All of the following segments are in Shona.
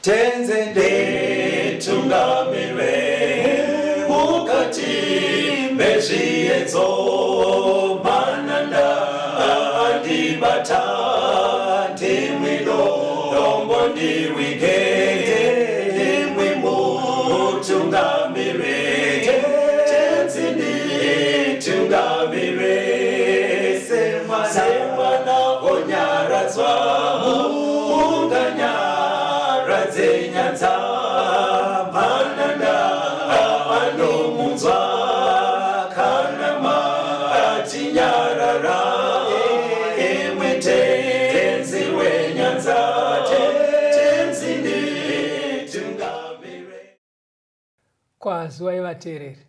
Tenzi nditungamire mukati mezviedzo, mananda andibata, ndimwi dombo ndirwige, ndimwi mutungamire. Tenzi nditungamire, semwana onyaradzwa munganyaradze nyanza, mananda anomunzwa kana matinyarara, imwe Tenzi wenyanza. Tenzi nditungamire. Kwaziwai vateereri,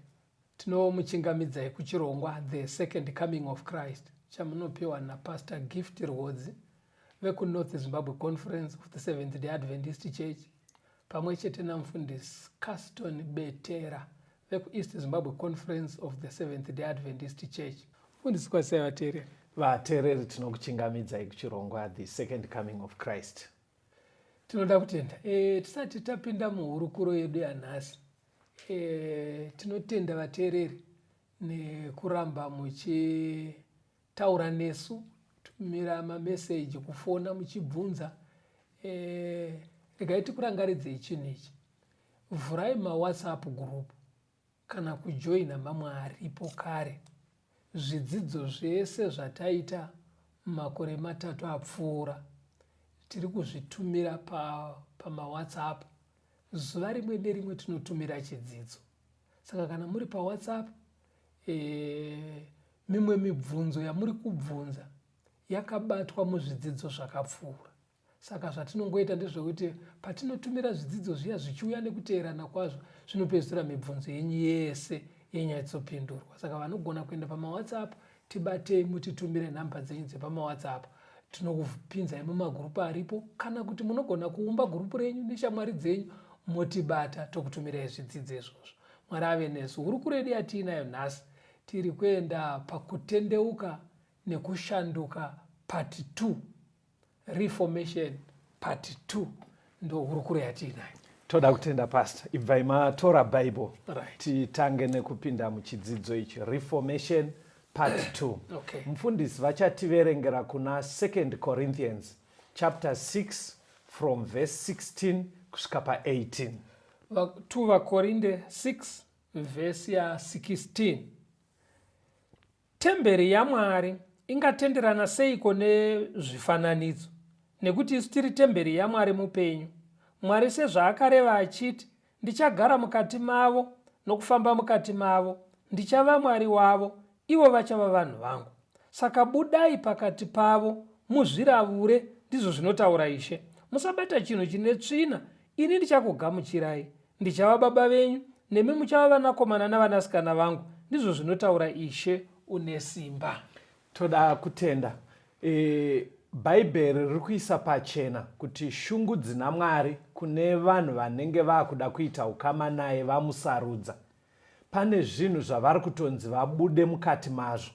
tinomuchingamidzai kuchirongwa The Second Coming of Christ chamunopiwa naPastor Gift Rwodzi vekuNorth Zimbabwe Conference of the Seventh Day Adventist Church pamwe chete namufundisi Caston Betera vekuEast Zimbabwe Conference of the Seventh Day Adventist Church. Mufundisi, kwazisai vateereri. Vateereri, tinokuchingamidzai kuchirongwa The Second Coming of Christ. Tinoda kutenda. Tisati tapinda muhurukuro yedu yanhasi, tinotenda vateereri nekuramba muchitaura nesu, tumira mameseji, kufona muchibvunza. Regai tikurangaridzei chinhu ichi. Vhurai maWhatsApp group kana kujoina mamwe aripo kare. Zvidzidzo zvese zvataita makore 3 apfuura tiri kuzvitumira pamaWhatsApp. Zuva rimwe nerimwe tinotumira chidzidzo. Saka kana muri paWhatsApp, mimwe mibvunzo yamuri kubvunza yakabatwa muzvidzidzo zvakapfuura. Saka zvatinongoita ndezvekuti patinotumira zvidzidzo zviya zvichiuya nekuteerana kwazvo, zvinopedzisira mibvunzo yenyu yese yenyatsopindurwa. Saka vanogona kuenda pamaWhatsApp, tibatei mutitumire nhamba dzenyu dzepamaWhatsApp, tinokupinzai mumagurupu aripo, kana kuti munogona kuumba gurupu renyu neshamwari dzenyu motibata tokutumirai zvidzidzo izvozvo. Mwari ave nesu. Hurukuro yedu yatiinayo nhasi, tiri kuenda pakutendeuka nekushanduka part 2. Reformation part 2 ndo hurukuro yatiinayo. Toda kutenda Pastor, ibvai matora Bible. Right. Titange nekupinda muchidzidzo ichi, Reformation part 2. Okay. Mufundisi vachativerengera kuna 2 Corinthians chapter 6 from verse 16 kusvika pa18. 2 Vakorinde 6 vhesi ya 16. Temberi yaMwari ingatenderana seiko nezvifananidzo? Nekuti isu tiri temberi yaMwari mupenyu. Mwari sezvaakareva achiti, Ndichagara mukati mavo nokufamba mukati mavo, ndichava Mwari wavo, ivo vachava vanhu vangu. Saka budai pakati pavo, muzviravure, ndizvo zvinotaura Ishe. Musabata chinhu chine tsvina, ini ndichakugamuchirai. Ndichava baba venyu, nemi muchava vanakomana navanasikana vangu, ndizvo zvinotaura Ishe une simba. Toda kutenda. Bhaibheri riri kuisa pachena kuti shungu dzina Mwari kune vanhu vanenge vakuda kuita ukama naye vamusarudza. Pane zvinhu zvavari kutonzi vabude mukati mazvo.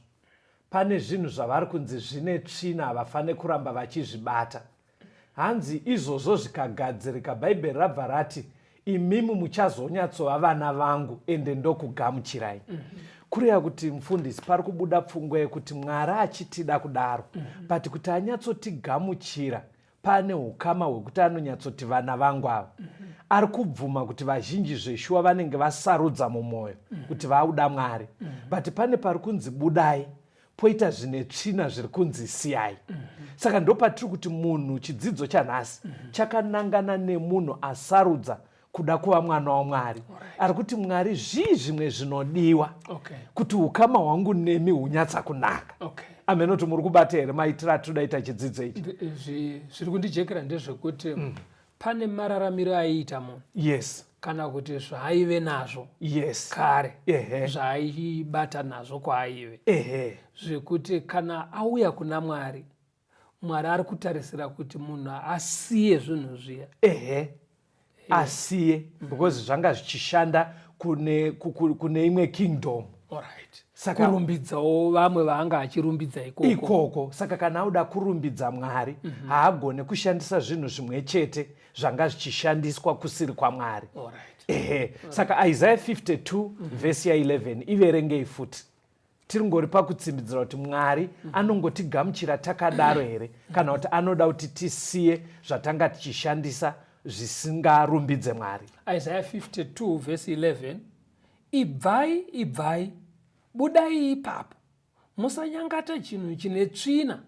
Pane zvinhu zvavari kunzi zvine tsvina, havafane kuramba vachizvibata. Hanzi izvozvo zvikagadzirika, Bhaibheri rabva rati imimi muchazonyatsova vana vangu ende ndokugamuchirai. Kureva kuti mufundisi, pari kubuda pfungwa yekuti Mwari achitida kudaro, but kuti anyatsotigamuchira pane ukama hwekuti anonyatsoti vana vangu ava. Ari kubvuma kuti vazhinji zveshuwa vanenge vasarudza mumwoyo kuti vauda Mwari, but pane pari kunzi budai, poita zvine tsvina zviri kunzi siyai. Saka ndopatiri kuti munhu, chidzidzo chanhasi chakanangana nemunhu asarudza kuda kuva mwana waMwari. Ari kuti Mwari, zvii zvimwe zvinodiwa kuti ukama hwangu nemi hunyatsa kunaka? Amen. Kuti muri kubata here maitiro atinoda ita chidzidzo ichi? Zviri kundijekera ndezvekuti pane mararamiro aiita munhu. Kana kuti zvaaive nazvo kare, zvaaibata nazvo kwaaive. Zvekuti kana auya kuna Mwari, Mwari ari kutarisira kuti munhu asiye zvinhu zviya. Asiye, because zvanga zvichishanda kune imwe kingdom. Saka Kurumbidzawo vamwe vaanga achirumbidza ikoko. Ikoko. Saka kana auda kurumbidza Mwari, haagone kushandisa zvinhu zvimwe chete zvanga zvichishandiswa kusiri kwaMwari. Ehe. Saka Isaiah 52 vhesi ya 11 iverengei futi. Tiringori pakutsimbidzira kuti Mwari anongotigamuchira takadaro here kana kuti anoda kuti tisiye zvatanga tichishandisa zvisingarumbidze Mwari. Isaiah 52 vhesi 11. Ibvai, ibvai, budai ipapo, musanyangata chinhu chine tsvina,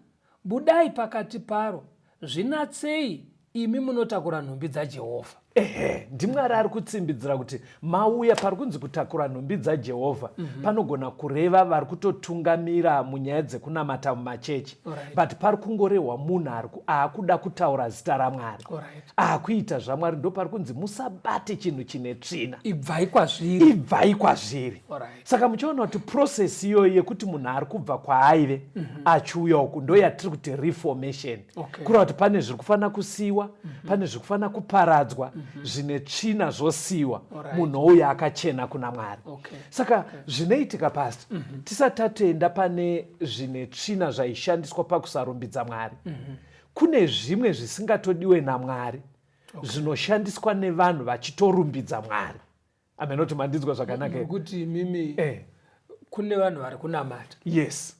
budai pakati paro, zvinatsei, imi munotakura nhumbi dzaJehovha. Ehe, ndiMwari ari kutsimbidzira kuti mauya pari kunzi kutakura nhumbi dzaJehovha panogona kureva vari kutotungamira munyaya dzekunamata mumachechi. But pari kungorehwa munhu ari aakuda kutaura zita raMwari. Akuita zvaMwari, ndopari kunzi musabate chinhu chine tsvina, ibvai kwazviri, ibvai kwazviri. Saka muchiona kuti process iyoyo yekuti munhu ari kubva kwaaive achiuya uku ndo yatiri kuti reformation. Kureva kuti pane zviri kufanira kusiyiwa, pane zviri kufanira kuparadzwa, zvine tsvina zvosiyiwa, munhu ouya akachena kuna Mwari. Saka zvinoitika pasi tisati tatoenda pane zvine tsvina zvaishandiswa pakusarumbidza Mwari, kune zvimwe zvisingatodiwe naMwari zvinoshandiswa nevanhu vachitorumbidza Mwari. Amenoti mandinzwa zvakanaka here? Kuti imimi kune vanhu vari kunamata. Yes.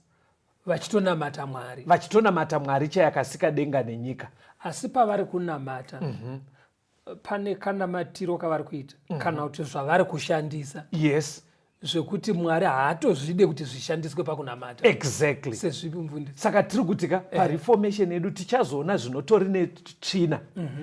Vachitonamata Mwari. Vachitonamata Mwari chaiye akasika denga nenyika. Asi pavari kunamata, pane kanamatiro kavari kuita, kana kuti zvavari kushandisa. Yes. Zvekuti Mwari haatozvide kuti zvishandiswe pakunamata. Exactly. Sezvipi mufundisi? Saka tiri kuti ka pareformation yedu tichazoona zvinotori netsvina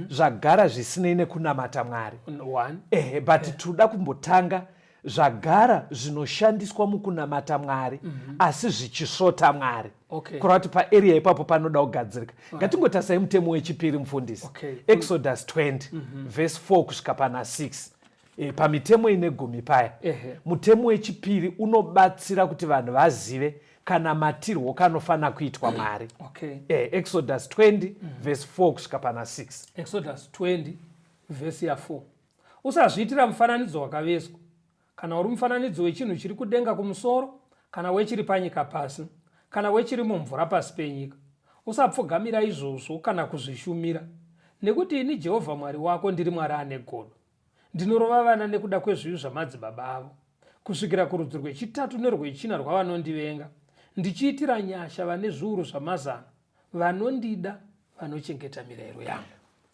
zvagara zvisinei nekunamata Mwari. One. But tinoda kumbotanga zvagara zvinoshandiswa mukunamata Mwari asi zvichisvota Mwari. Kureva kuti paarea ipapo panoda kugadzirika. Ngatingotasai mutemo wechipiri mufundisi. Exodus 20 verse 4 kusvika pana 6. Pamitemo ine gumi paya. Mutemo wechipiri unobatsira kuti vanhu vazive kana matirwo kanofanira kuitwa Mwari. Exodus 20 verse 4 kusvika pana 6. Exodus 20 verse ya 4. Usazviitira mufananidzo wakavezwa, kana uri mufananidzo wechinhu chiri kudenga kumusoro, kana wechiri panyika pasi, kana wechiri mumvura pasi penyika. Usapfugamira izvozvo kana kuzvishumira, nekuti ini Jehovha Mwari wako ndiri Mwari ane godo. Ndinorova vana nekuda kwezvivi zvamadzibaba avo, kusvikira kurudzi rwechitatu nerwechina rwavanondivenga, ndichiitira nyasha vane zviuru zvamazana vanondida, vanochengeta mirayiro yangu.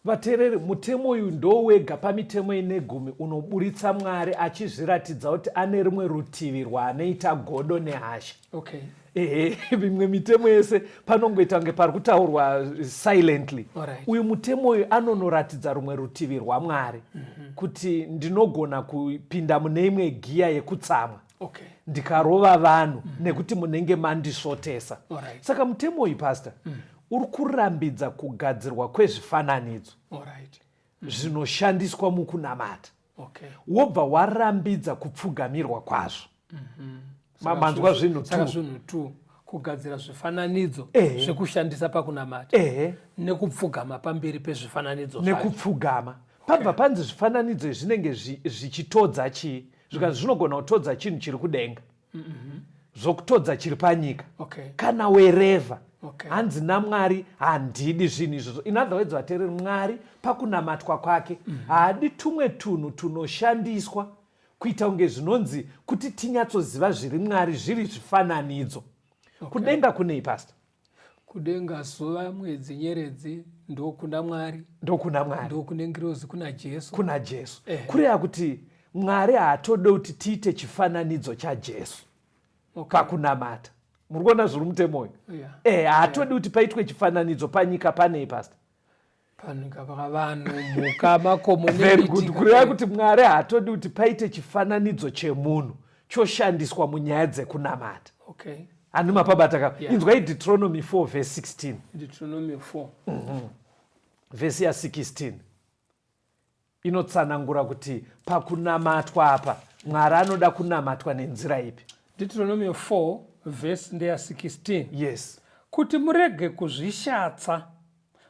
Vateereri, mutemo uyu ndowega pamitemo ine gumi unoburitsa Mwari achizviratidza kuti ane rimwe rutivi rwaanoita godo nehasha. Ehe, mimwe mitemo yese panongoita kunge pari kutaurwa silently. Uyu mutemo uyu anonoratidza rumwe rutivi rwaMwari kuti ndinogona kupinda mune imwe giya yekutsamwa. Ndikarova vanhu nekuti munenge mandisvotesa. Saka mutemo uyu, Pastor, uri kurambidza kugadzirwa kwezvifananidzo zvinoshandiswa mukunamata. Wobva warambidza kupfugamirwa kwazvo. Manzwa zvinhu Saka two. zvinhu two, kugadzira zvifananidzo zvekushandisa pakunamata nekupfugama pamberi pezvifananidzo zvacho. Nekupfugama. Pabva panzi zvifananidzo izvi zvinenge zvichitodza chii? Zvikanzi zvinogona kutodza chinhu chiri kudenga, zvokutodza chiri panyika, kana werevha. Hanzi naMwari handidi zvinhu izvozvo. In other words, vateereri, Mwari pakunamatwa kwake haadi tumwe tunhu tunoshandiswa kuita kunge zvinonzi kuti tinyatsoziva zviri Mwari zviri zvifananidzo. Kudenga kunei, Pastor? Kudenga zuva, mwedzi, nyeredzi ndokuna Mwari. Ndokuna Mwari. Ndokune ngirozi, kuna Jesu. Kuna Jesu. Kureva kuti Mwari haatode kuti tiite chifananidzo chaJesu pakunamata. Muri kuona zviri mutemo uyu? Haatodi kuti paitwe chifananidzo panyika panei, Pastor? Panyika pakavanhu, mhuka, makomo Very nemiti. good. Kureva kuti Mwari haatodi kuti paite chifananidzo chemunhu choshandiswa munyaya dzekunamata. Handi mapabata ka? Inzwai Deuteronomy 4 verse 16. Deuteronomy 4. Verse ya 16. Inotsanangura kuti pakunamatwa apa Mwari anoda kunamatwa nenzira ipi. Deuteronomy 4 verse ndeya 16. Yes. Kuti murege kuzvishatsa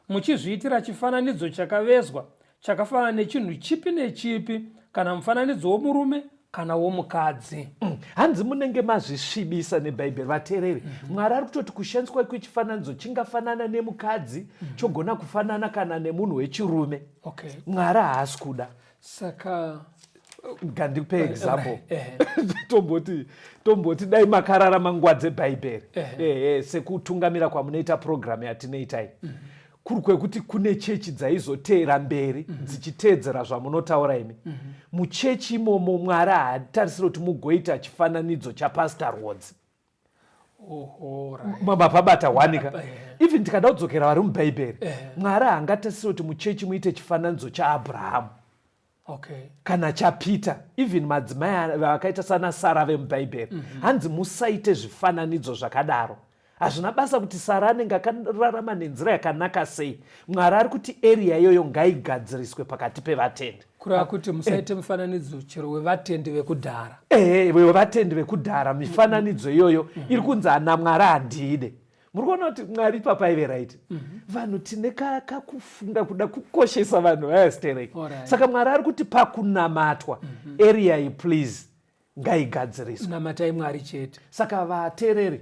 muchizviitira chifananidzo chakavezwa chakafanana nechinhu chipi nechipi, kana mufananidzo womurume Kana womukadzi. Hanzi munenge mazvisvibisa nebhaibheri vateereri. Mwari ari kutoti kushandiswa kwechifananidzo chingafanana nemukadzi, chogona kufanana kana nemunhu wechirume. Mwari haasi kuda. Saka ngandikupe example. Tomboti dai makararama nguva dzebhaibheri, ehe, sekutungamira kwamunoita purogiramu yatinoita iyi, kuri kwekuti kune chechi dzaizoteera mberi dzichiteedzera zvamunotaura imi. Muchechi imomo Mwari haatarisiri kuti mugoita chifananidzo chapastor Rwodzi. Oho, right. Mapabata hwanika. Even tikada kudzokera vari mubhaibheri, Mwari haangatarisiri kuti muchechi muite chifananidzo chaAbrahamu kana chaPeter. Even madzimai vakaita sana Sara vemubhaibheri, hanzi musaite zvifananidzo zvakadaro. Hazvina basa kuti Sara anenge akararama nenzira yakanaka sei, Mwari ari kuti area iyoyo ngaigadziriswe pakati pevatendi. Kureva kuti musaite mufananidzo chero wevatendi vekudhara. Ehe, wevatendi vekudhara. Mifananidzo iyoyo iri kunzi ana Mwari handiide. Muri kuona kuti Mwari ipapa aive right. Vanhu tine kakufunga kuda kukoshesa vanhu vaya stereki. Saka Mwari ari kuti pakunamatwa, area iyi please ngaigadziriswe. Namatai Mwari chete. Saka vateereri,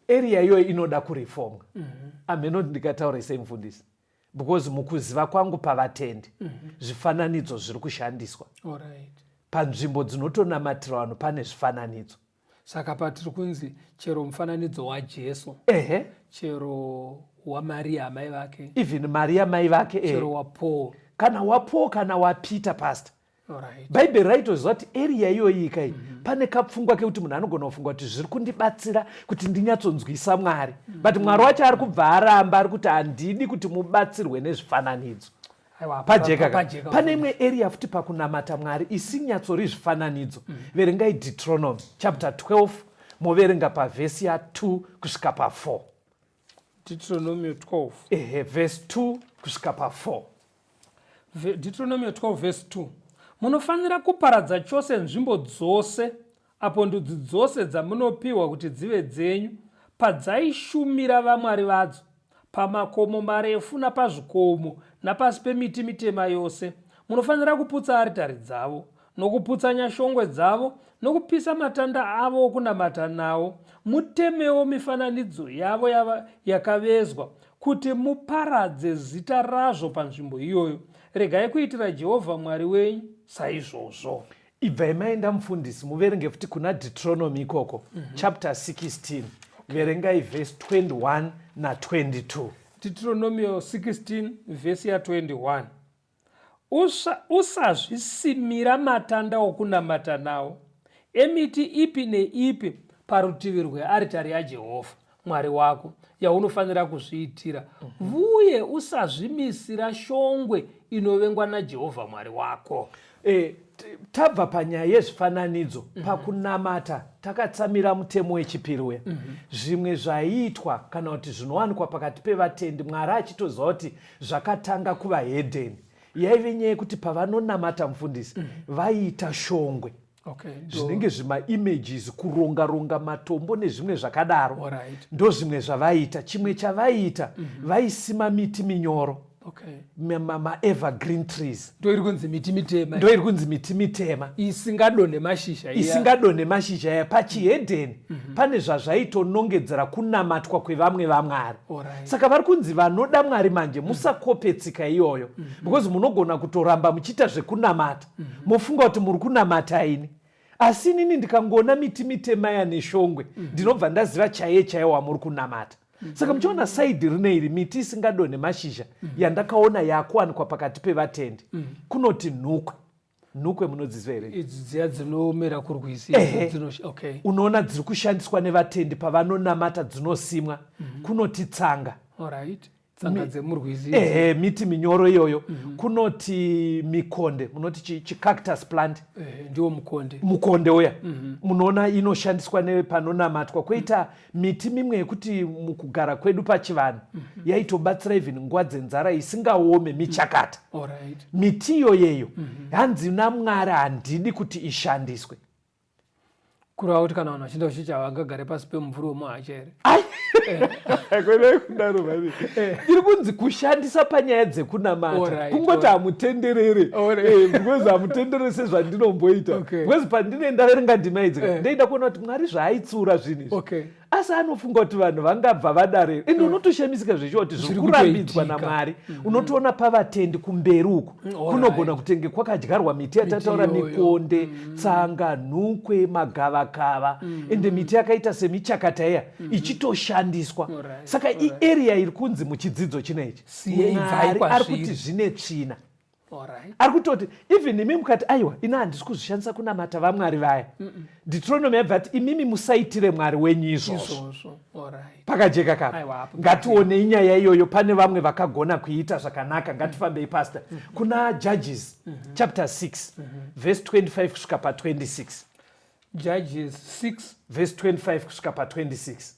area iyoyo inoda kureformwa. Amhenoti ndikataura sei, mufundisi, because mukuziva kwangu pavatendi zvifananidzo zviri kushandiswa panzvimbo dzinotonamatira vanhu, pane zvifananidzo. Saka patiri kunzi chero mufananidzo waJesu, chero waMaria amai vake, even Maria mai vake, chero waPaul, kana waPaul kana waPeter, pastor, Bhaibheri raitoziva kuti area iyoyi ikai pane kapfungwa kekuti munhu anogona kufunga kuti zviri kundibatsira kuti ndinyatsonzwisa Mwari, but Mwari wacho ari kubva aramba, ari kuti handidi kuti mubatsirwe nezvifananidzo. Aiwa, pajeka ka? Pajeka. Pane imwe area futi pakunamata Mwari isinyatsori zvifananidzo. Verengai Deuteronomy chapter 12, moverenga pavhesi ya2 kusvika pa4. Deuteronomy 12. Ehe, vhesi 2 kusvika pa4. Deuteronomy 12 verse 2: Munofanira kuparadza chose nzvimbo dzose apo ndudzi dzose dzamunopiwa kuti dzive dzenyu padzaishumira vamwari vadzo pamakomo marefu napazvikomo napasi pemiti mitema yose. Munofanira kuputsa aritari dzavo nokuputsanya shongwe dzavo nokupisa matanda avo okunamata nawo, mutemewo mifananidzo yavo yakavezwa kuti muparadze zita razvo panzvimbo iyoyo. Regai kuitira Jehovha Mwari wenyu saizvozvo. Ibvai maenda, mufundisi, muverenge futi kuna Deuteronomy ikoko, chapter 16, verengai vhesi 21 na22. Deuteronomio 16 vhesi ya21: Usazvisimira matanda okunamata nawo emiti ipi neipi parutivi rwearitari yaJehovha Mwari wako yaunofanira kuzviitira, uye usazvimisira shongwe inovengwa naJehovha Mwari wako. E, tabva panyaya yezvifananidzo pakunamata, takatsamira mutemo wechipiri uya. Zvimwe zvaiitwa kana kuti zvinowanikwa pakati pevatendi, Mwari achitoziva kuti zvakatanga kuvahedheni, yaive nyaya yekuti pavanonamata, mufundisi, vaiita shongwe, zvinenge zvimaimages, kuronga ronga matombo nezvimwe zvakadaro. Ndo zvimwe zvavaiita. Chimwe chavaiita, vaisima miti minyoro, maevergreen trees. Ndo iri kunzi miti mitema. Ndo iri kunzi miti mitema. Isingadonhe mashizha iya. Isingadonhe mashizha aya. Pachihedheni pane zvazvaitonongedzera kunamatwa kwevamwe vamwari. Saka vari kunzi vanoda Mwari manje musakope tsika iyoyo, because munogona kutoramba muchiita zvekunamata, mofunga kuti muri kunamata ini, asi inini ndikangoona miti mitema ya neshongwe, ndinobva ndaziva chaiye chaiye wamuri kunamata. Saka muchiona side rine iri miti isingadonhe mashizha yandakaona yakuwanikwa pakati pevatendi, kunoti nhukwe. Nhukwe munodziziva here? Idzi dziya dzinomera kurwizi? Ehe. Unoona dziri kushandiswa nevatendi pavanonamata, dzinosimwa. Kunoti tsanga. Alright, tsanga dzemurwizi. Ehe, miti minyoro iyoyo. Kunoti mikonde, munoti chicactus plant. Ndiwo mukonde. Mukonde uya, munoona inoshandiswa nepanonamatwa. Kwoita miti mimwe yekuti mukugara kwedu pachivanhu yaitobatsira even nguva dzenzara, isingaome, michakata. Miti iyoyeyo hanzi naMwari handidi kuti ishandiswe. Kureva kuti kana vanhu vachienda kuchechi havangagare pasi pemumvuri wemuhacha here? Ai. Kwete kudaro mani. Iri kunzi kushandisa panyaya dzekunamata. Kungoti hamutenderere. Because hamutenderere sezvandinomboita. Because pandine ndaverenga ndima idzi, ndaida kuona kuti Mwari zvaaitsura zvinhu izvi. Asi anofunga kuti vanhu vangabva vadaro here? Ende unotoshamisika zvechiwa kuti zviri kurambidzwa naMwari. Unotoona pavatendi kumberi uku kunogona kutenge kwakadyarwa miti yatataura, mikonde, tsanga, nhukwe, magavakava, ende miti yakaita semichakata iya ichitoshandiswa. Saka iarea iri kunzi muchidzidzo chinechi Mwari ari kuti zvine tsvina. Ari kutoti even imi mukati aiwa ini handisi kuzvishandisa kunamata vamwari vaya, Deuteronomy yabva ati imimi musaitire Mwari wenyu izvozvo. Pakajeka kapa. Ngationei nyaya iyoyo, pane vamwe vakagona kuiita zvakanaka. Ngatifambei pastor kuna Judges chapter 6 verse 25 kusvika pa26. Judges 6 verse 25 kusvika pa26.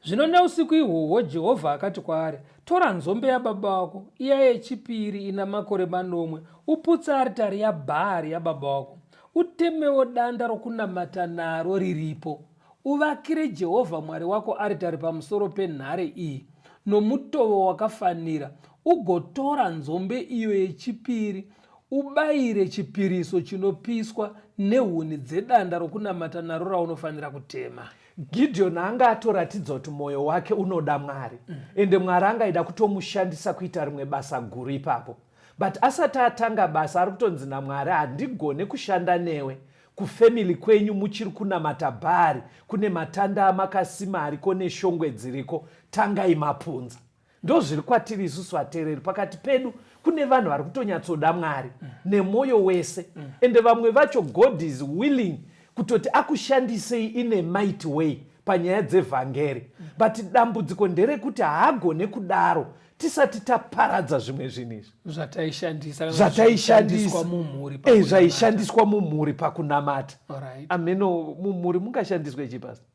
Zvino neusiku ihwohwo Jehovha akati kwaari, Tora nzombe yababa vako, iya yechipiri ina makore manomwe, uputse aritari yaBhaari yababa vako, utemewo danda rokunamata naro riripo, uvakire Jehovha Mwari wako aritari pamusoro penhare iyi nomutovo wakafanira, ugotora nzombe iyo yechipiri, ubayire chipiriso chinopiswa nehuni dzedanda rokunamata naro raunofanira kutema. Gideon anga atoratidza kuti mwoyo wake unoda Mwari, ende Mwari angaida kutomushandisa kuita rimwe basa guru ipapo. But asati atanga basa ari kutonzi naMwari, handigone kushanda newe, kufamily kwenyu muchiri kunamata Bhaari, kune matanda amakasima ariko neshongwe dziriko, tangai mapunza. Ndozviri kwatiri isusu vateereri, pakati pedu kune vanhu vari kutonyatsoda Mwari nemwoyo wese, ende vamwe vacho God is willing kutoti akushandisei in a mighty way panyaya dzevhangeri, but dambudziko nderekuti haagone kudaro tisati taparadza zvimwe zvinhu izvi zvataishandisa, zvataishandiswa mumhuri, zvaishandiswa mumhuri pakunamata. Ameno mumhuri mungashandiswe chii pastor?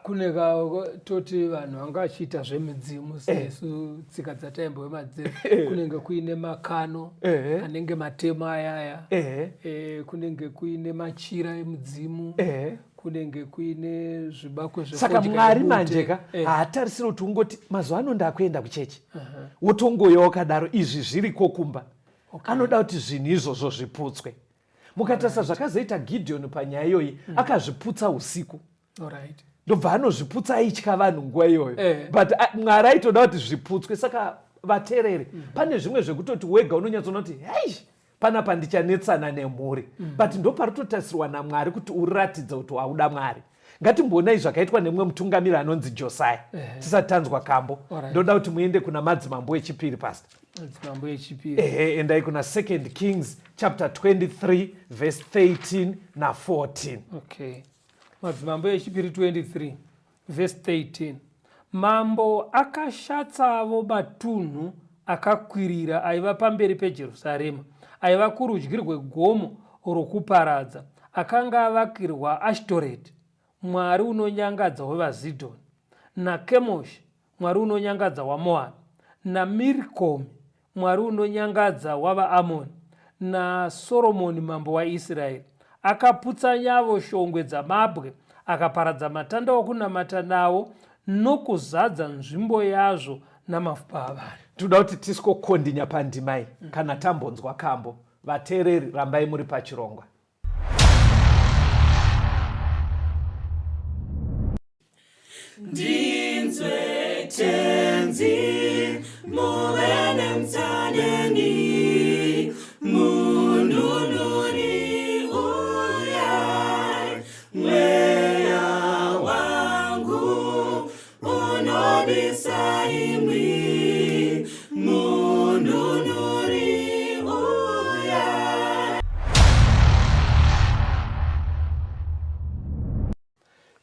Kune ka toti vanhu vanga vachiita zvemidzimu sesu tsika dzataimbove madziri, kunenge kuine makano anenge matema ayaya, kunenge kuine machira emudzimu, kunenge kuine zvibakwe. Saka Mwari manje ka haatarisiri kuti ungoti mazuva ano ndakuenda kuchechi, wotongoya wakadaro, izvi zviriko kumba. Anoda kuti zvinhu izvozvo zviputswe. Mukatarisa zvakazoita Gideon panyaya iyoyi, akazviputsa usiku. Ndobva anozviputsa aitya vanhu nguva iyoyo, but Mwari aitoda kuti zviputswe. Saka vateereri, pane zvimwe zvekutoti wega unonyatsoona kuti hei, panapa ndichanetsana nemhuri, but ndoparitotarisirwa naMwari kuti uratidze kuti wauda Mwari. Ngatimboonai zvakaitwa nemumwe mutungamiri anonzi Josiah tisati tanzwa kambo. Ndoda kuti muende kuna Madzimambo echipiri, pastor. Madzimambo echipiri. Ehe, endai kuna Second Kings chapter 23 verse 13 na14. Okay. Madzimambo echipiri 23 verse 13. Mambo akashatsavo matunhu akakwirira aiva pamberi peJerusarema, aiva kurudyi rwegomo rokuparadza, akanga avakirwa Ashtoreti, mwari unonyangadza wevaZidhoni, naKemoshi, mwari unonyangadza waMoabhi, naMirikomi, mwari unonyangadza wavaAmoni, naSoromoni mambo waIsraeri. Akaputsanyavo shongwe dzamabwe, akaparadza matanda okunamata nawo, nokuzadza nzvimbo yazvo namafupa avanhu. Tinoda kuti tisikokondinya pandima iyi kana tambonzwa kambo. Vateereri, rambai muri pachirongwa. Ndinzwe Tenzi, muve nemutsaneni, mununuri uyai, mweya wangu unodisa imwi, mununuri uyai.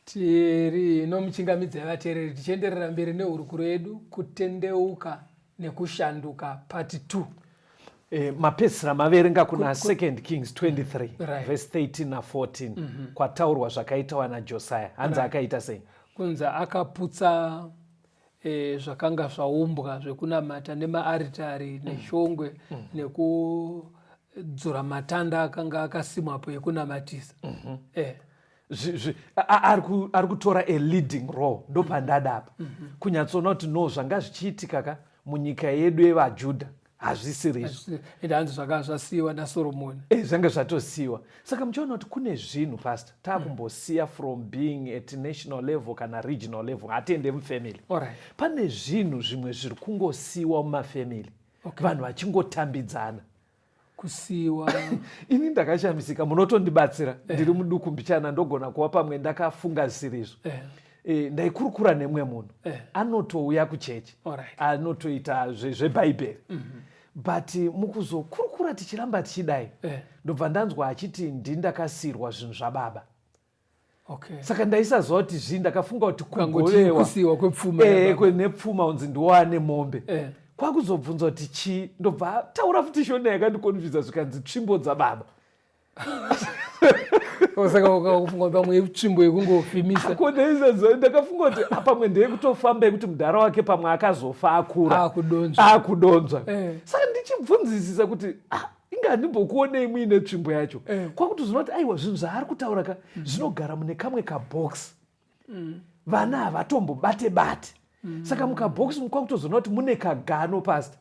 Tiri nomuchingamidza yevateereri tichienderera mberi nehurukuro yedu kutendeuka nekushanduka part 2. Mapedzisira maverenga kuna Second Kings 23 verse 13 na 14, kwataurwa zvakaitawa naJosiah. Hanzi akaita sei? Kunzi akaputsa zvakanga zvaumbwa zvekunamata nemaaritari neshongwe, nekudzura matanda akanga akasimwapo ekunamatisa. Ari kutora a leading role, ndopandada apa kunyatsoona kuti no, zvanga zvichiitika ka munyika yedu yevaJudha hazvisirizvo. Ende hanzi zvakanga zvasiyiwa naSoromoni. Zvanga zvatosiyiwa. Saka muchiona kuti kune zvinhu, pastor, taakumbosiya from being at national level kana regional level, hatiende mufamily. Pane zvinhu zvimwe zviri kungosiyiwa mumafamily, vanhu vachingotambidzana. Kusiyiwa? Ini ndakashamisika, munotondibatsira. Ndiri muduku mbichana, ndogona kuva pamwe ndakafunga zisirizvo. Ndaikurukura nemumwe munhu anotouya kuchechi, anotoita zvebhaibheri, but mukuzokurukura tichiramba tichidai, ndobva ndanzwa achiti, "Ndindakasirwa zvinhu zvababa." Saka ndaisaziva kuti zvii. Ndakafunga kuti Kangoti kugovewa kusiyiwa kwepfuma yababa. Nepfuma, unzi ndiwane mombe. Kwakuzobvunza kuti chii, ndobva taura futi Shona yakandikonfisa, zvikanzi tsvimbo dzababa. Saka ukafunga kuti pamwe tsvimbo yekungofimisa? Ko, ndaisaziva. Ndakafunga kuti pamwe ndeyekutofamba, yekuti mudhara wake pamwe akazofa akura. Akudonzva. Akudonzva. Saka ndichibvunzisisa kuti, "Ah, inga handimbokuonei muine tsvimbo yacho?" Kwakutozoona kuti aiwa, zvinhu zvaari kutaura ka zvinogara mune kamwe kabhokisi, vana havatombobate bate. Saka mukabhokisi kwakutozoona kuti mune kagano, pastor.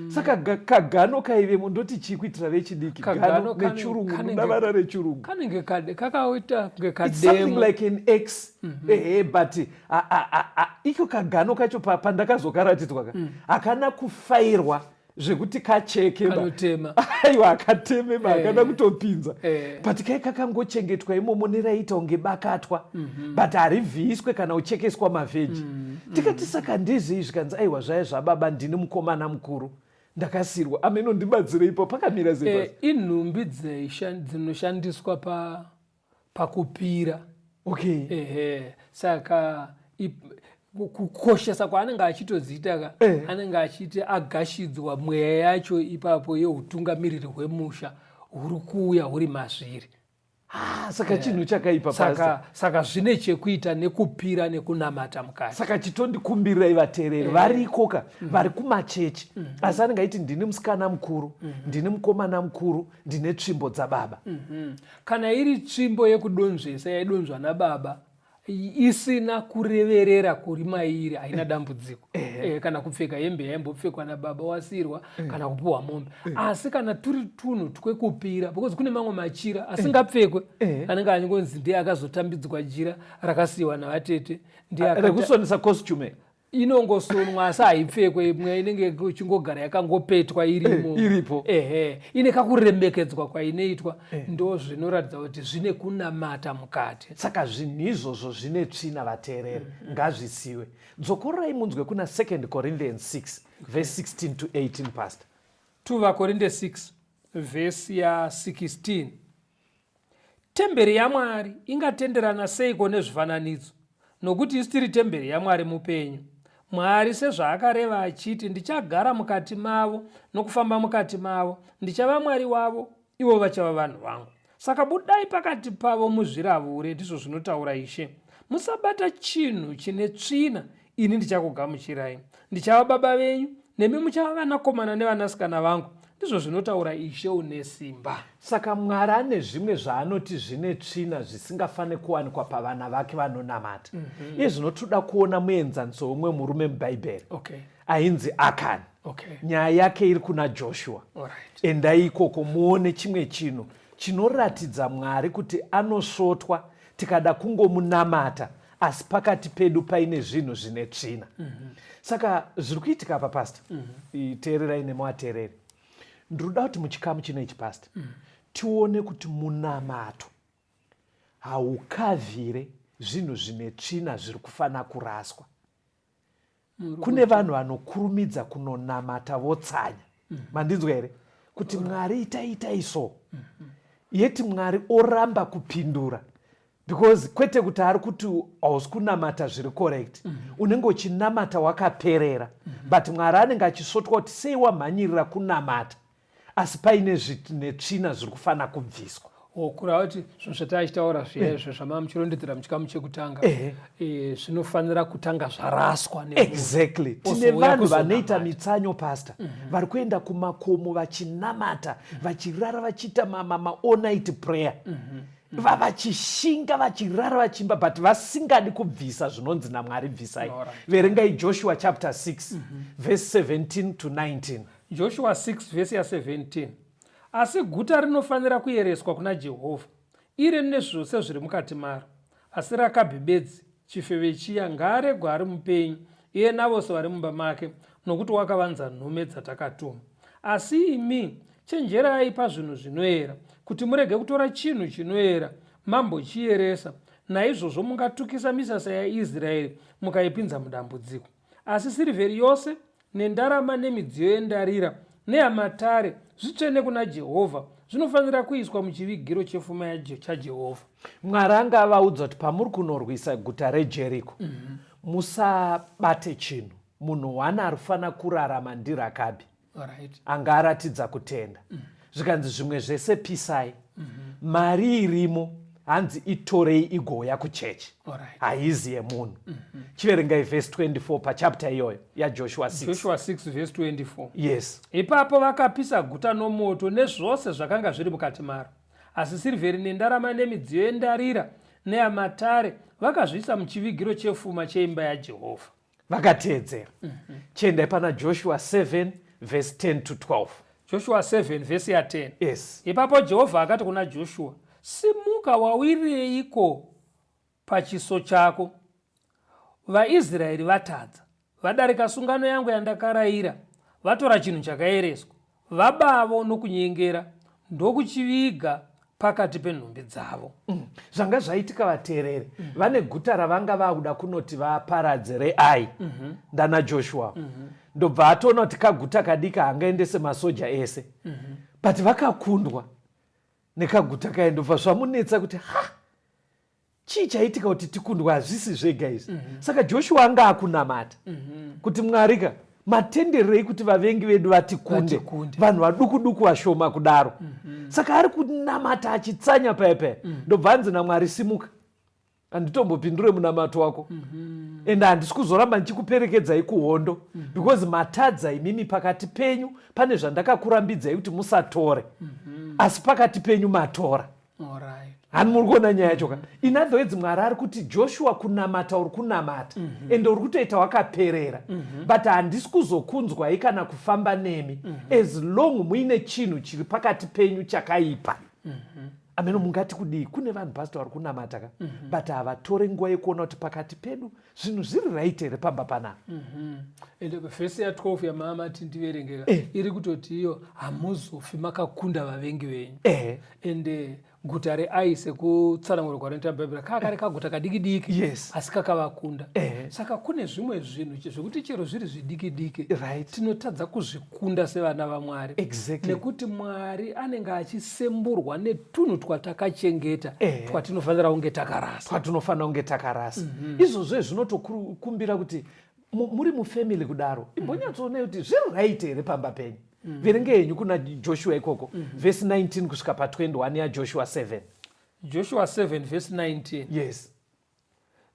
Saka kagano kaivemo, ndoti chii kuitira vechidiki? Kagano Gano nechirungu, ndavara rechirungu. Kanenge kakaita kunge It's something kademo. like an X, ehe, but iko kagano kacho pandakazokaratidzwa ka, hakana kufairwa zvekuti kacheke ba. Kanotema. Aiwa, akateme ba, hakana kutopinza. But kai kakangochengetwa imomo, neraita kunge bakatwa, but harivhiiswe kana uchekeswa mavheji. Tikati, "Saka ndezvei?" Zvikanzi, "Aiwa, zvaya zvababa, ndini mukomana mukuru, ndakasirwa." Ameno, ndibatsireipo, pakamira sei? Inhumbi dzinoshandiswa pakupira. Ehe, saka kukoshesa kwaanenge achitodziita ka, anenge achiti agashidzwa mweya yacho ipapo yeutungamiriri hwemusha huri kuuya huri mazviri. Ah, saka chinhu chakaipa, pastor. Saka zvine chekuita nekupira nekunamata mukati. Saka chitondikumbirirai, vateereri variko ka, vari kumachechi, asi anenge aiti, "Ndini musikana mukuru, ndini mukomana mukuru, ndine tsvimbo dzababa." Kana iri tsvimbo yekudonzvesa yaidonzva nababa, isina kureverera kuri mairi, haina dambudziko. Kana kupfeka hembe yaimbopfekwa nababa wasirwa, kana kupiwa mombe. Asi kana turi tunhu twekupira, because kune mamwe machira asingapfekwe, anenge achingonzi ndiye akazotambidzwa jira rakasiyiwa navatete, ndiye Rekusonesa costume. Inongosonwa asi haipfekwe. Imwe inenge ichingogara yakangopetwa irimo. Iripo. Ehe, ine kakuremekedzwa kwainoitwa. Ndo zvinoratidza kuti zvine kunamata mukati. Saka zvinhu izvozvo zvine tsvina, vateereri, ngazvisiwe. Dzokororai munzwe kuna 2 Corinthians 6 verse 16 to 18, pastor. 2 VaKorinde 6 vhesi ya16: "Temberi yaMwari ingatenderana seiko nezvifananidzo? Nokuti isu tiri temberi yaMwari mupenyu. Mwari sezvaakareva achiti, 'Ndichagara mukati mavo nokufamba mukati mavo, ndichava Mwari wavo, ivo vachava vanhu vangu.' Saka budai pakati pavo muzviravure, ndizvo zvinotaura Ishe. Musabata chinhu chine tsvina, ini ndichakugamuchirai. Ndichava baba venyu, nemi muchava vanakomana nevanasikana vangu, ndizvo zvinotaura Ishe une simba." Saka Mwari ane zvimwe zvaanoti zvine tsvina, zvisingafaniri kuwanikwa pavana vake vanonamata. Iye zvino toda kuona muenzaniso wemumwe murume mubhaibheri ainzi Akani. Nyaya yake iri kuna Joshua. Endai ikoko muone chimwe chinhu chinoratidza Mwari kuti anosvotwa tikada kungomunamata asi pakati pedu paine zvinhu zvine tsvina. Saka zviri kuitika apa, pastor, teererai nemuateereri, ndinoda kuti muchikamu chino ichi, pastor, tione kuti munamato haukavhire zvinhu zvine tsvina zviri kufanira kuraswa. Kune vanhu vanokurumidza kunonamata votsanya. Mandinzwa here? Kuti, "Mwari, itai, itai so," yeti Mwari oramba kupindura, because kwete kuti ari kuti hausi kunamata zviri correct. Unenge uchinamata wakaperera, but Mwari anenge achisvotwa kuti sei wamhanyirira kunamata asi paine netsvina zviri kufanira kubviswa. Kureva kuti zvinhu zvataichitaura zviya izvo zvamava muchirondedzera muchikamu chekutanga, zvinofanira kutanga zvaraswa nemunhu. Exactly. Tine Ozouya vanhu kuzonamata. Vanoita mitsanyo, pastor, vari kuenda kumakomo vachinamata, vachirara vachiita ma all night prayer. mm -hmm. Vachishinga, vachirara vachimba, but vasingadi kubvisa zvinonzi naMwari bvisai. Verengai Joshua chapter 6 verse 17 to 19. Joshua 6 vhesi ya17: Asi guta rinofanira kuyereswa kuna Jehovha, ire nezvose zviri mukati maro. Asi Rakabhi bedzi, chifeve chiya, ngaaregwe ari mupenyu, iye navose vari mumba make, nokuti wakavanza nhume dzatakatuma. Asi imi chenjerai pazvinhu zvinoera, kuti murege kutora chinhu chinoera mambochiyeresa, naizvozvo mungatukisa misasa yaIsraeri mukaipinza mudambudziko. Asi sirivheri yose nendarama nemidziyo yendarira neyamatare zvitsvene kuna Jehovha, zvinofanira kuiswa muchivigiro chefuma chaJehovha. Mwari anga avaudza kuti pamuri kunorwisa guta reJeriko, musabate chinhu. Munhu one arifanira kurarama ndiRakabhi. Anga aratidza kutenda. Zvikanzi zvimwe zvese pisai. Mari irimo hanzi itorei igouya kuchechi, haizi yemunhu. Chiverengai vhesi 24 pachapter iyoyo yaJoshua 6. Joshua 6 vhesi 24. Yes. Ipapo vakapisa guta nomoto nezvose zvakanga zviri mukati maro. Asi sirivheri nendarama nemidziyo yendarira neyamatare vakazviisa muchivigiro chefuma cheimba yaJehovha. Vakateedzera. Chiendai pana Joshua 7 vhesi 10 to 12. Joshua 7 vhesi ya10. Yes. Ipapo Jehovha akati kuna Joshua, Simuka, wawireiko pachiso chako? VaIsraeri vatadza, vadarika sungano yangu yandakarayira, vatora chinhu chakaereswa, vabavo nokunyengera, ndokuchiviga pakati penhumbi dzavo. Zvanga zvaitika, vateereri, vane guta ravanga vakuda kunoti vaparadze reAi. Ndana Joshua ndobva atoona kuti kaguta kadiki hangaendese masoja ese, but vakakundwa nekaguta kaya. Ndobva zvamunetsa kuti, ha, chii chaitika kuti tikundwa? Hazvisi zvega izvi. Saka Joshua anga akunamata kuti, Mwari ka, matendererei kuti vavengi vedu vatikunde, Vatikunde. Vanhu vaduku duku vashoma kudaro? Saka ari kunamata achitsanya paya paya, ndobva anzi naMwari, simuka, handitombopindure munamato wako, ende handisi kuzoramba ndichikuperekedzai kuhondo, because matadza imimi. Pakati penyu pane zvandakakurambidzai kuti musatore, asi pakati penyu matora. Hani muri kuona nyaya yacho ka? In other words, Mwari ari kuti, Joshua, kunamata uri kunamata, ende uri kutoita wakaperera, but handisi kuzokunzwai kana kufamba nemi as long muine chinhu chiri pakati penyu chakaipa. Ameno mungati kudii? Kune vanhu, pastor, vari kunamata ka, but havatore nguva yekuona kuti pakati pedu zvinhu zviri right here pamba panapa. Ende vhesi ya12 yamaamati ndiverengeka iri kutoti iyo hamuzofi makakunda vavengi venyu. Ende guta reAi, sekutsanangura kwarinoita Bhaibheri, kaa kari kaguta kadiki diki, asi kakavakunda. Saka kune zvimwe zvinhu zvekuti chero zviri zvidiki diki, tinotadza kuzvikunda sevana vaMwari, nekuti Mwari anenge achisemburwa netunhu twatakachengeta, twatinofanira kunge takarasa. Twatinofanira kunge takarasa. Izvozvo zvinotokumbira kuti muri mufamily kudaro, imbonyatsoonai kuti zviri right here pamba penyu. Verenge henyu kuna Joshua ikoko, vhesi 19 kusvika pa21 yaJoshua 7. Joshua 7 vhesi 19. Yes.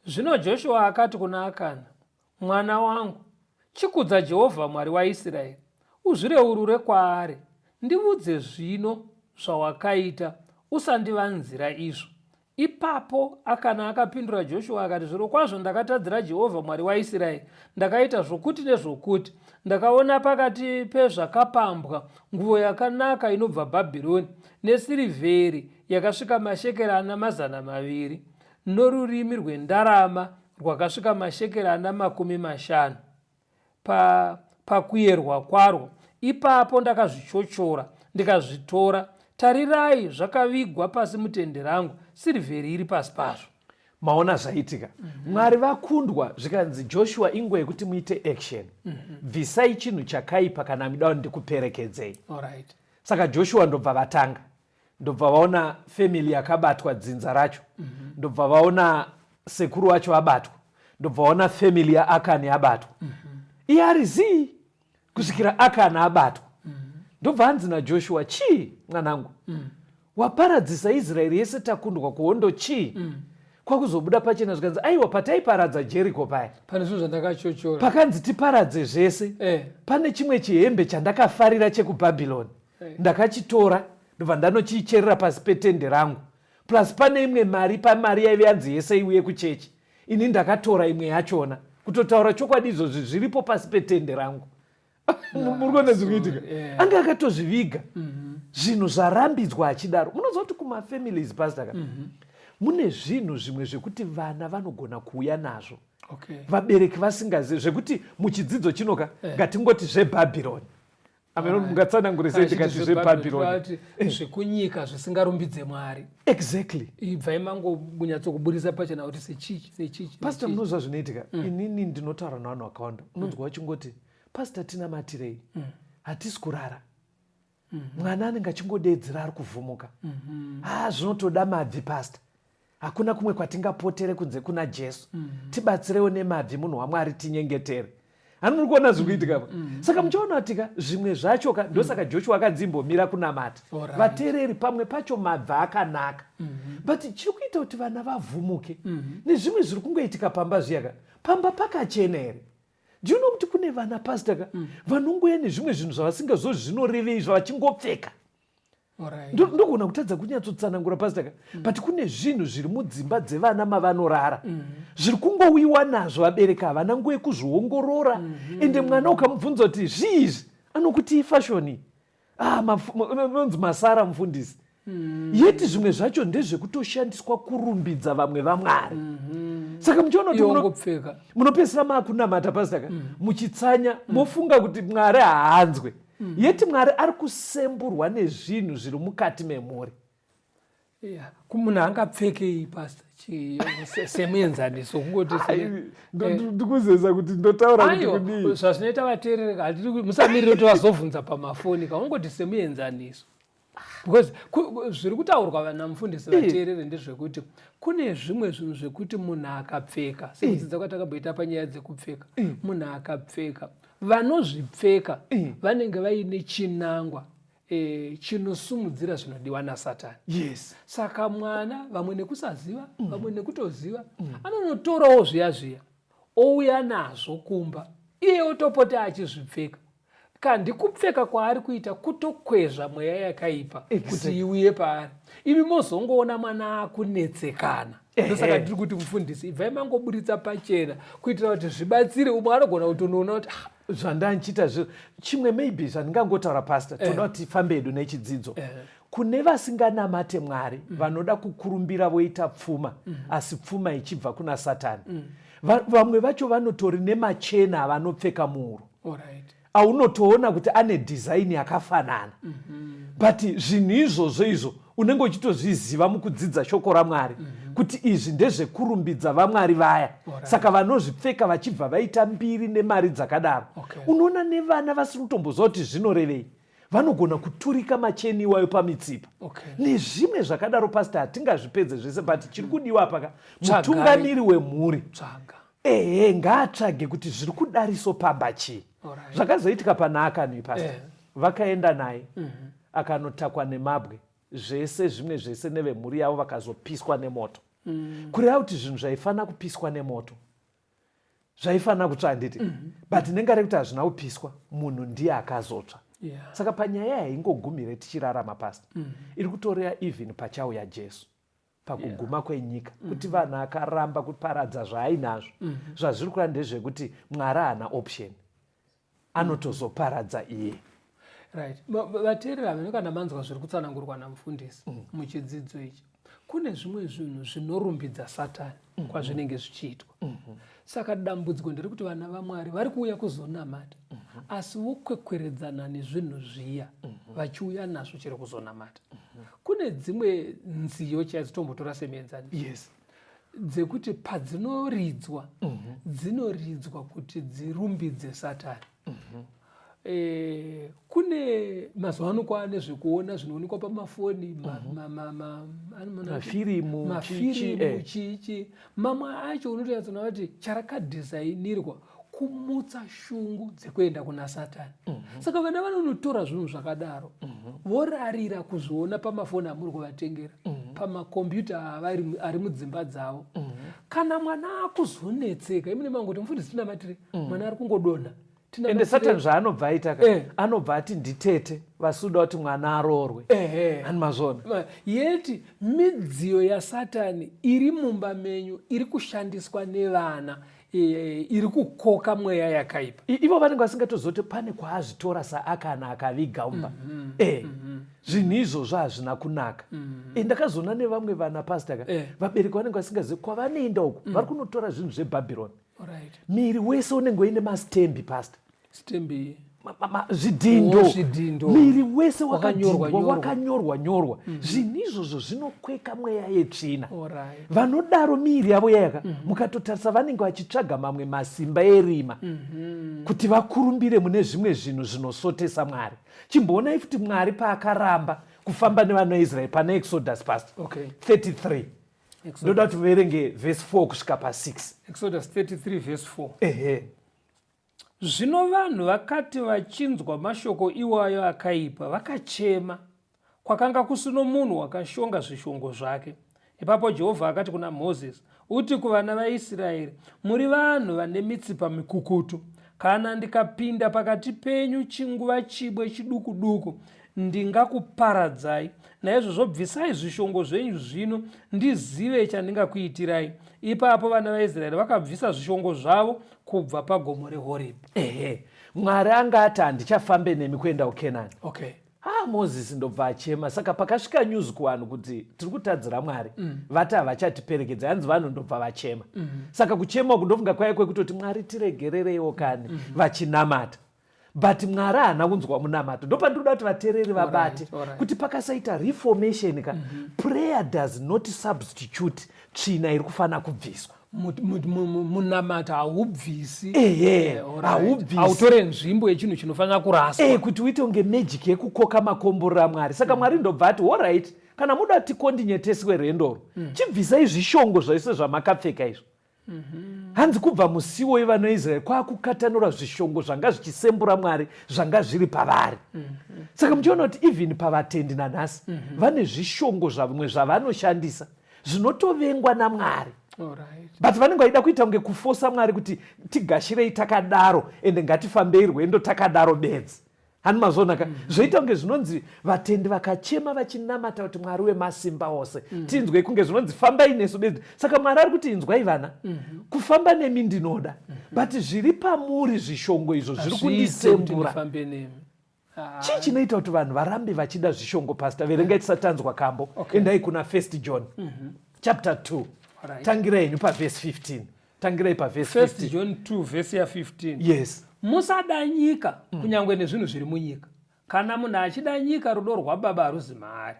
Zvino Joshua akati kuna Akani, Mwana wangu, chikudza Jehovha Mwari waIsraeri, uzvireurure kwaari. Ndiudze zvino zvawakaita, usandivanzira izvo. Ipapo Akani akapindura Joshua akati, Zvirokwazvo ndakatadzira Jehovha Mwari waIsraeri. Ndakaita zvokuti nezvokuti. Ndakaona pakati pezvakapambwa nguvo yakanaka inobva Bhabhironi, nesirivheri yakasvika mashekeri ana 200, norurimi rwendarama rwakasvika mashekeri ana 50 pakuyerwa kwarwo. Ipapo ndakazvichochora ndikazvitora. Tarirai, zvakavigwa pasi mutende rangu, sirivheri iri pasi pazvo. Maona zvaitika? Mwari vakundwa. Zvikanzi, Joshua, inguva yekuti muite action. Bvisai chinhu chakaipa kana muda kuti ndikuperekedzei. Saka Joshua ndobva vatanga, ndobva vaona family yakabatwa, dzinza racho. Ndobva vaona sekuru wacho vabatwa, ndobva vaona family yaAkani yabatwa. Iye ari zii kusvikira Akani abatwa. Ndobva anzi naJoshua, chii mwanangu, waparadzisa Israeri yese, takundwa kuhondo, chii? Kwakuzobuda pachena, zvikanzi, aiwa, pataiparadza Jeriko paya, pane zvinhu zvandakachochora. Pakanzi tiparadze zvese, pane chimwe chihembe chandakafarira chekuBhabhironi. Ndakachitora, ndobva ndanochicherera pasi petende rangu. Plus pane imwe mari, pamari yaive yanzi yese iuye kuchechi, ini ndakatora imwe yachona. Kutotaura chokwadi, izvozvi zviripo pasi petende rangu. Muri kuona zviri kuitika? Anga akatozviviga zvinhu zvarambidzwa achidaro. Munoziva kuti kumafamilies, pastor ka, mune zvinhu zvimwe zvekuti vana vanogona kuuya nazvo vabereki vasingazivi, zvekuti muchidzidzo chinoka ngatingoti zvebhabhironi. Ameno mungatsanangure sei ndikati zvebhabhironi? Zvekunyika zvisingarumbidze Mwari. Exactly. Ibvai mangokunyatsokuburisa pachena kuti sechichi, sechichi. Pastor, munoziva zvinoitika? Inini ndinotaura navanhu vakawanda, unonzwa vachingoti, "Pastor, tinamatirei, hatisi kurara." Mwana anenge achingodedzera, ari kuvhumuka. Ha, zvinotoda mabvi, pastor, hakuna kumwe kwatingapotere kunze kuna Jesu. Tibatsirewo nemabvi, munhu waMwari, tinyengetere. Hani muri kuona zviri kuitika pa? Saka muchaona kuti ka zvimwe zvacho ka, ndosaka Joshua akanzi imbomira kunamata. Vateereri, pamwe pacho mabvi akanaka, but chiri kuita kuti vana vavhumuke nezvimwe zviri kungoitika pamba zviya ka. Pamba pakachena here? Do you know kuti kune vana, pastor ka, vanongoya nezvimwe zvinhu zvavasingazivi zvinorevei, zvavachingopfeka? Ndogona kutadza kunyatsotsanangura, pastor ka, but kune zvinhu zviri mudzimba dzevana mavanorara zviri kungowiwa nazvo, vabereki havana nguva yekuzviongorora. Ende mwana ukamubvunza kuti zvii izvi, anokuti ifashion. Ah, unonzi masara mufundisi. Yeti zvimwe zvacho ndezvekutoshandiswa kurumbidza vamwe vamwari. Saka muchiona kuti Iwongopfeka. Munopedzisira maakunamata, pastor ka, muchitsanya, mofunga kuti Mwari haanzwe, yeti Mwari ari kusemburwa nezvinhu zviri mukati memhuri. Yeah. Munhu angapfekei, pastor, semuenzaniso kungoti? Ndikuzeza kuti ndotaura kuti Aiwa, kudii. Zvazvinoita vateereri, hatidi musamirire kuti vazobvunza pamafoni ka. Ungoti semuenzaniso, because zviri kutaurwa vanamufundisi, vateerere, ndezvekuti kune zvimwe zvinhu zvekuti munhu akapfeka, sekudzidza kwatakamboita panyaya dzekupfeka, munhu akapfeka, vanozvipfeka vanenge vaine chinangwa chinosumudzira zvinodiwa naSatani. Saka mwana, vamwe nekusaziva, vamwe nekutoziva, anonotorawo zviya zviya, ouya nazvo kumba, iye otopota achizvipfeka. Kandi kupfeka kwaari kuita kutokwezva mweya yakaipa kuti iuye paari. Imi mozongoona mwana akunetsekana. Ndosaka ndiri kuti, mufundisi, ibvai mangoburitsa pachena kuitira kuti zvibatsire umwe anogona kutonoona kuti, "Ah, zvandanchiita zviro chimwe." Maybe zvandingangotaura, pastor, toda kuti tifambe hedu nechidzidzo. Kune vasinganamate Mwari, vanoda kukurumbira voita pfuma, asi pfuma ichibva kuna Satani. Vamwe vacho vanotori nemachena avanopfeka muhuro, aunotoona kuti ane design yakafanana, but zvinhu izvozvo izvo unenge uchitozviziva mukudzidza shoko raMwari kuti izvi ndezvekurumbidza vamwari vaya. Saka vanozvipfeka vachibva vaita mbiri nemari dzakadaro. Unoona nevana vasiri kutomboziva kuti zvinorevei vanogona kuturika macheni iwayo pamitsipa nezvimwe zvakadaro. Pastor, hatingazvipedze zvese, but chiri kudiwa paka, mutungamiri wemhuri, Tsvaga. Ehe, ngaatsvage kuti zviri kudariso pamba chii. Zvakazoitika pana Akani, pastor, vakaenda naye, akanotakwa nemabwe, zvese zvimwe zvese nevemhuri yavo vakazopiswa nemoto. Kureva kuti zvinhu zvaifanira kupiswa nemoto zvaifanira kutsva, handiti? But nenga rekuti hazvina kupiswa, munhu ndiye akazotsva. Saka panyaya haingogumire tichirarama, pastor, iri kutoreya even pachauya Jesu pakuguma kwenyika, kuti vanhu akaramba kuparadza zvaainazvo, zvazviri kureva ndezvekuti Mwari haana option, anotozoparadza iye. Right. Vateereri havene kana manzwa zviri kutsanangurwa namufundisi muchidzidzo ichi. Kune zvimwe zvinhu zvinorumbidza Satani kwazvinenge zvichiitwa. Saka dambudziko nderekuti vana vaMwari vari kuuya kuzonamata, asi vokwekweredzana nezvinhu zviya vachiuya nazvo chero kuzonamata. Kune dzimwe nziyo chaidzo, tombotora semuenzaniso, dzekuti padzinoridzwa, dzinoridzwa kuti dzirumbidze Satani. Kune mazuva ano kwaane zvekuona zvinoonekwa pamafoni, mafirimu, mafirimu, chichi, chichi. Mamwe acho unotoyatsoona kuti charakadhizainirwa kumutsa shungu dzekuenda kuna Satani. Saka vana vanonotora zvinhu zvakadaro, vorarira kuzviona pamafoni amuri kuvatengera, pamakombiyuta ari mudzimba dzavo. Kana mwana akuzonetseka, imune mangoti, "Mufundisi, tinamatire, mwana ari kungodonha." Ende Satani zvaanobva aita ka eh. Anobva ati nditete vasuda kuti mwana aroorwe. Ani mazvona? Yeti midziyo yaSatani iri mumba menyu iri kushandiswa nevana e, iri kukoka mweya yakaipa. Ivo vanenge vasingatozoti pane kwaazvitora saakana akaviga umba. Mm -hmm. E, mm -hmm. Zvinhu izvozvo hazvina kunaka. Mm -hmm. E, ndakazoona nevamwe vana pasta ka e. Vabereki vanenge vasingazivi kwavanoenda uku. Mm -hmm. Vari kunotora zvinhu zveBhabhironi. Right. Miri wese unenge uine mastembi pasta. Stembi zvidhindo oh, miri wese wakanyorwa wakanyorwa nyorwa mm -hmm. Zvinhu izvozvo zvinokweka mweya yetsvina. Vanodaro miiri yavo yayaka mm -hmm. Mukatotarisa vanenge vachitsvaga mamwe masimba erima mm -hmm. Kuti vakurumbire mune zvimwe zvinhu zvinosotesa Mwari. Chimboonai futi Mwari paakaramba kufamba nevana vaIsraeri pana Exodus past okay. 33 ndoda kuti uverenge vhesi 4 kusvika pa6. Exodus 33 vhesi 4. Ehe. Zvino vanhu vakati vachinzwa mashoko iwayo akaipa, vakachema. Kwakanga kusino munhu wakashonga zvishongo zvake. Ipapo Jehovha akati kuna Mozisi, Uti kuvana vaIsraeri, Muri vanhu vane mitsipa mikukutu. Kana ndikapinda pakati penyu chinguva chimwe chiduku duku, ndingakuparadzai. Naizvozvo bvisai zvishongo zvenyu zvino, ndizive chandingakuitirai. Ipapo vana vaIsraeri vakabvisa zvishongo zvavo kubva pagomo reHorebhi. Ehe, Mwari anga ati handichafambe nemi kuenda kuKenani. Okay. Ah, Mozisi ndobva achema. Saka pakasvika news kuvanhu kuti tiri kutadzira Mwari, mm. vati havachatiperekedza, hanzi vanhu ndobva vachema. Mm. Saka kuchema uku ndofunga kwaive kwekutoti Mwari tiregerereiwo kani, mm. vachinamata. But Mwari haana kunzwa munamato. Ndopandinoda kuti vateereri vabate kuti pakasaita reformation ka, mm -hmm. prayer does not substitute tsvina iri kufanira kubviswa. Munamato haubvisi. Ehe, haubvisi. Hautore nzvimbo yechinhu chinofanira kuraswa. Eh, kuti uite kunge magic yekukoka makomborero aMwari. Saka Mwari ndobva ati alright, kana muda tikondinye rwendoro, chibvisai zvishongo zvese zvamakapfeka izvo. Mm -hmm. Hanzi kubva musiwo yevanoIsraeri kwakukatanura zvishongo zvanga zvichisembura Mwari zvanga zviri pavari. Mm -hmm. Saka muchiona kuti even pavatendi nanhasi mm -hmm. vane zvishongo zvamwe zvavanoshandisa zvinotovengwa naMwari. Right. But vanenge vaida kuita kunge kufosa Mwari kuti tigashirei takadaro ende ngatifambei rwendo takadaro bedzi. Hani mazvona ka? Mm -hmm. Zvoita kunge zvinonzi vatendi vakachema vachinamata kuti Mwari wemasimba ose. Mm -hmm. Tinzwe kunge zvinonzi fambai nesu bedzi. Saka Mwari ari kuti inzwai vana. Mm -hmm. Kufamba nemi ndinoda. Mm -hmm. But zviri pamuri zvishongo izvo zviri kundisembura. Chii chinoita kuti vanhu varambe vachida zvishongo pastor? Verengai tisatanzwa kambo. Okay. Endai kuna 1 John. Mm -hmm. Chapter 2. Right. Tangirai henyu pavhesi 15. Tangirai pavhesi 1 John 2 vhesi ya 15. Yes. Musada nyika kunyange nezvinhu zviri munyika. Kana munhu achida nyika, rudo rwaBaba haruzi maari.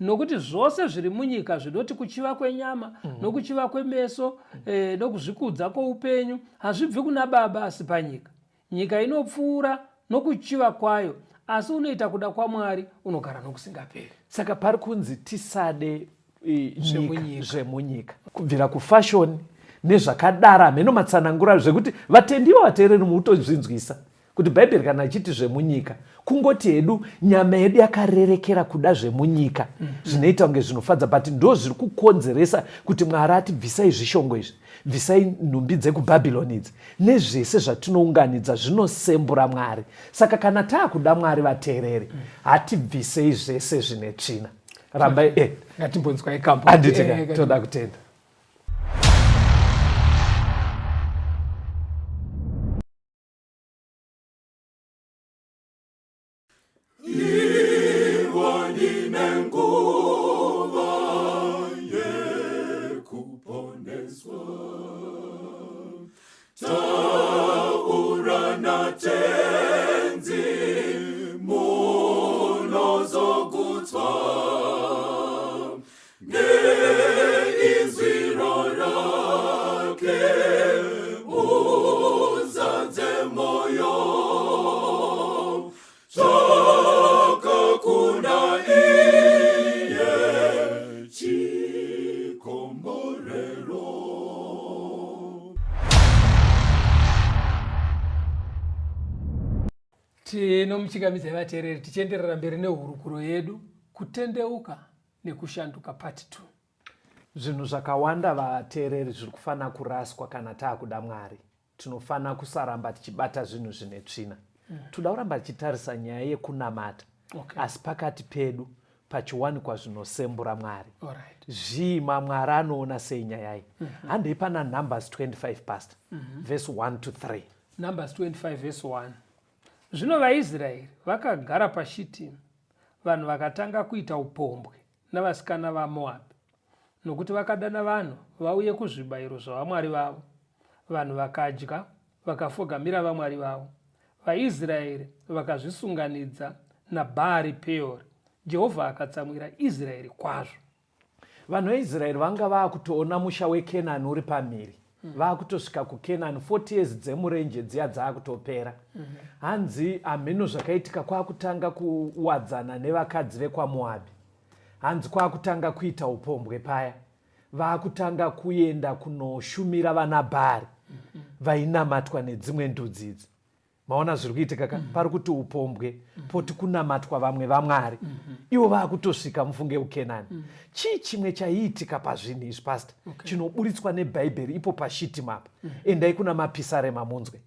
Nokuti zvose zviri munyika zvinoti kuchiva kwenyama, mm -hmm. nokuchiva kwemeso, mm -hmm. eh, nokuzvikudza kwoupenyu hazvibvi kuna Baba asi panyika. Nyika inopfuura nokuchiva kwayo, asi unoita kuda kwaMwari unogara nokusingaperi. Saka pari kunzi tisade nyika zvemunyika kubvira kufashoni nezvakadaro hameno matsanangura zvekuti vatendi ivo vateereri mutozvinzwisa kuti bhaibheri kana ichiti zvemunyika kungoti hedu nyama yedu yakarerekera kuda zvemunyika mm -hmm. zvinoita kunge zvinofadza but ndo zviri kukonzeresa kuti Mwari ati bvisai zvishongo izvi, bvisai nhumbi dzekubhabhironi idzi nezvese zvatinounganidza zvinosembura Mwari. Saka kana taakuda Mwari vateereri, hatibvisei zvese zvine tsvina. Rambai eh. Ngatimbonzwai kambo. Handiti ka, eh, toda kutenda. Tinomuchingamidzai vateereri tichienderera mberi nehurukuro yedu kutendeuka nekushanduka part 2. Zvinhu zvakawanda vateereri zviri kufanira kuraswa kana taakuda Mwari. Tinofanira kusaramba tichibata zvinhu zvine tsvina. Toda kuramba tichitarisa nyaya yekunamata. Asi pakati pedu pachiwanikwa zvinosembura Mwari. Zvii maMwari anoona sei nyaya iyi? Handei pana Numbers 25 pastor. Verse 1 to 3. Numbers 25 verse 1. Zvino vaIsraeri vakagara paShitimu, vanhu vakatanga kuita upombwe navasikana vaMoabhi, nokuti vakadana vanhu vauye kuzvibayiro zvavamwari vavo. Vanhu vakadya, vakafogamira vamwari vavo. VaIsraeri vakazvisunganidza naBhaari Peori. Jehovha akatsamwira Israeri kwazvo. Vanhu veIsraeri vanga vakutoona musha weKenani uri pamhiri. Vakutosvika kuKenani, 40 years dzemurenje dziya dzakutopera. Hanzi hameno zvakaitika, kwakutanga kuwadzana nevakadzi vekwaMoabhi. Hanzi kwakutanga kuita upombwe paya. Vakutanga kuenda kunoshumira vana Bhaari vainamatwa nedzimwe ndudzi idzi. Maona zviri kuitika ka? Pari kuti upombwe, poti kunamatwa vamwe vamwari. Ivo vakutosvika mufunge kuKenani. Chii chimwe chaiitika pazvinhu izvi pastor? Chinoburitswa neBhaibheri ipo paShittim apa. Endai kuna Mapisarema munzwe.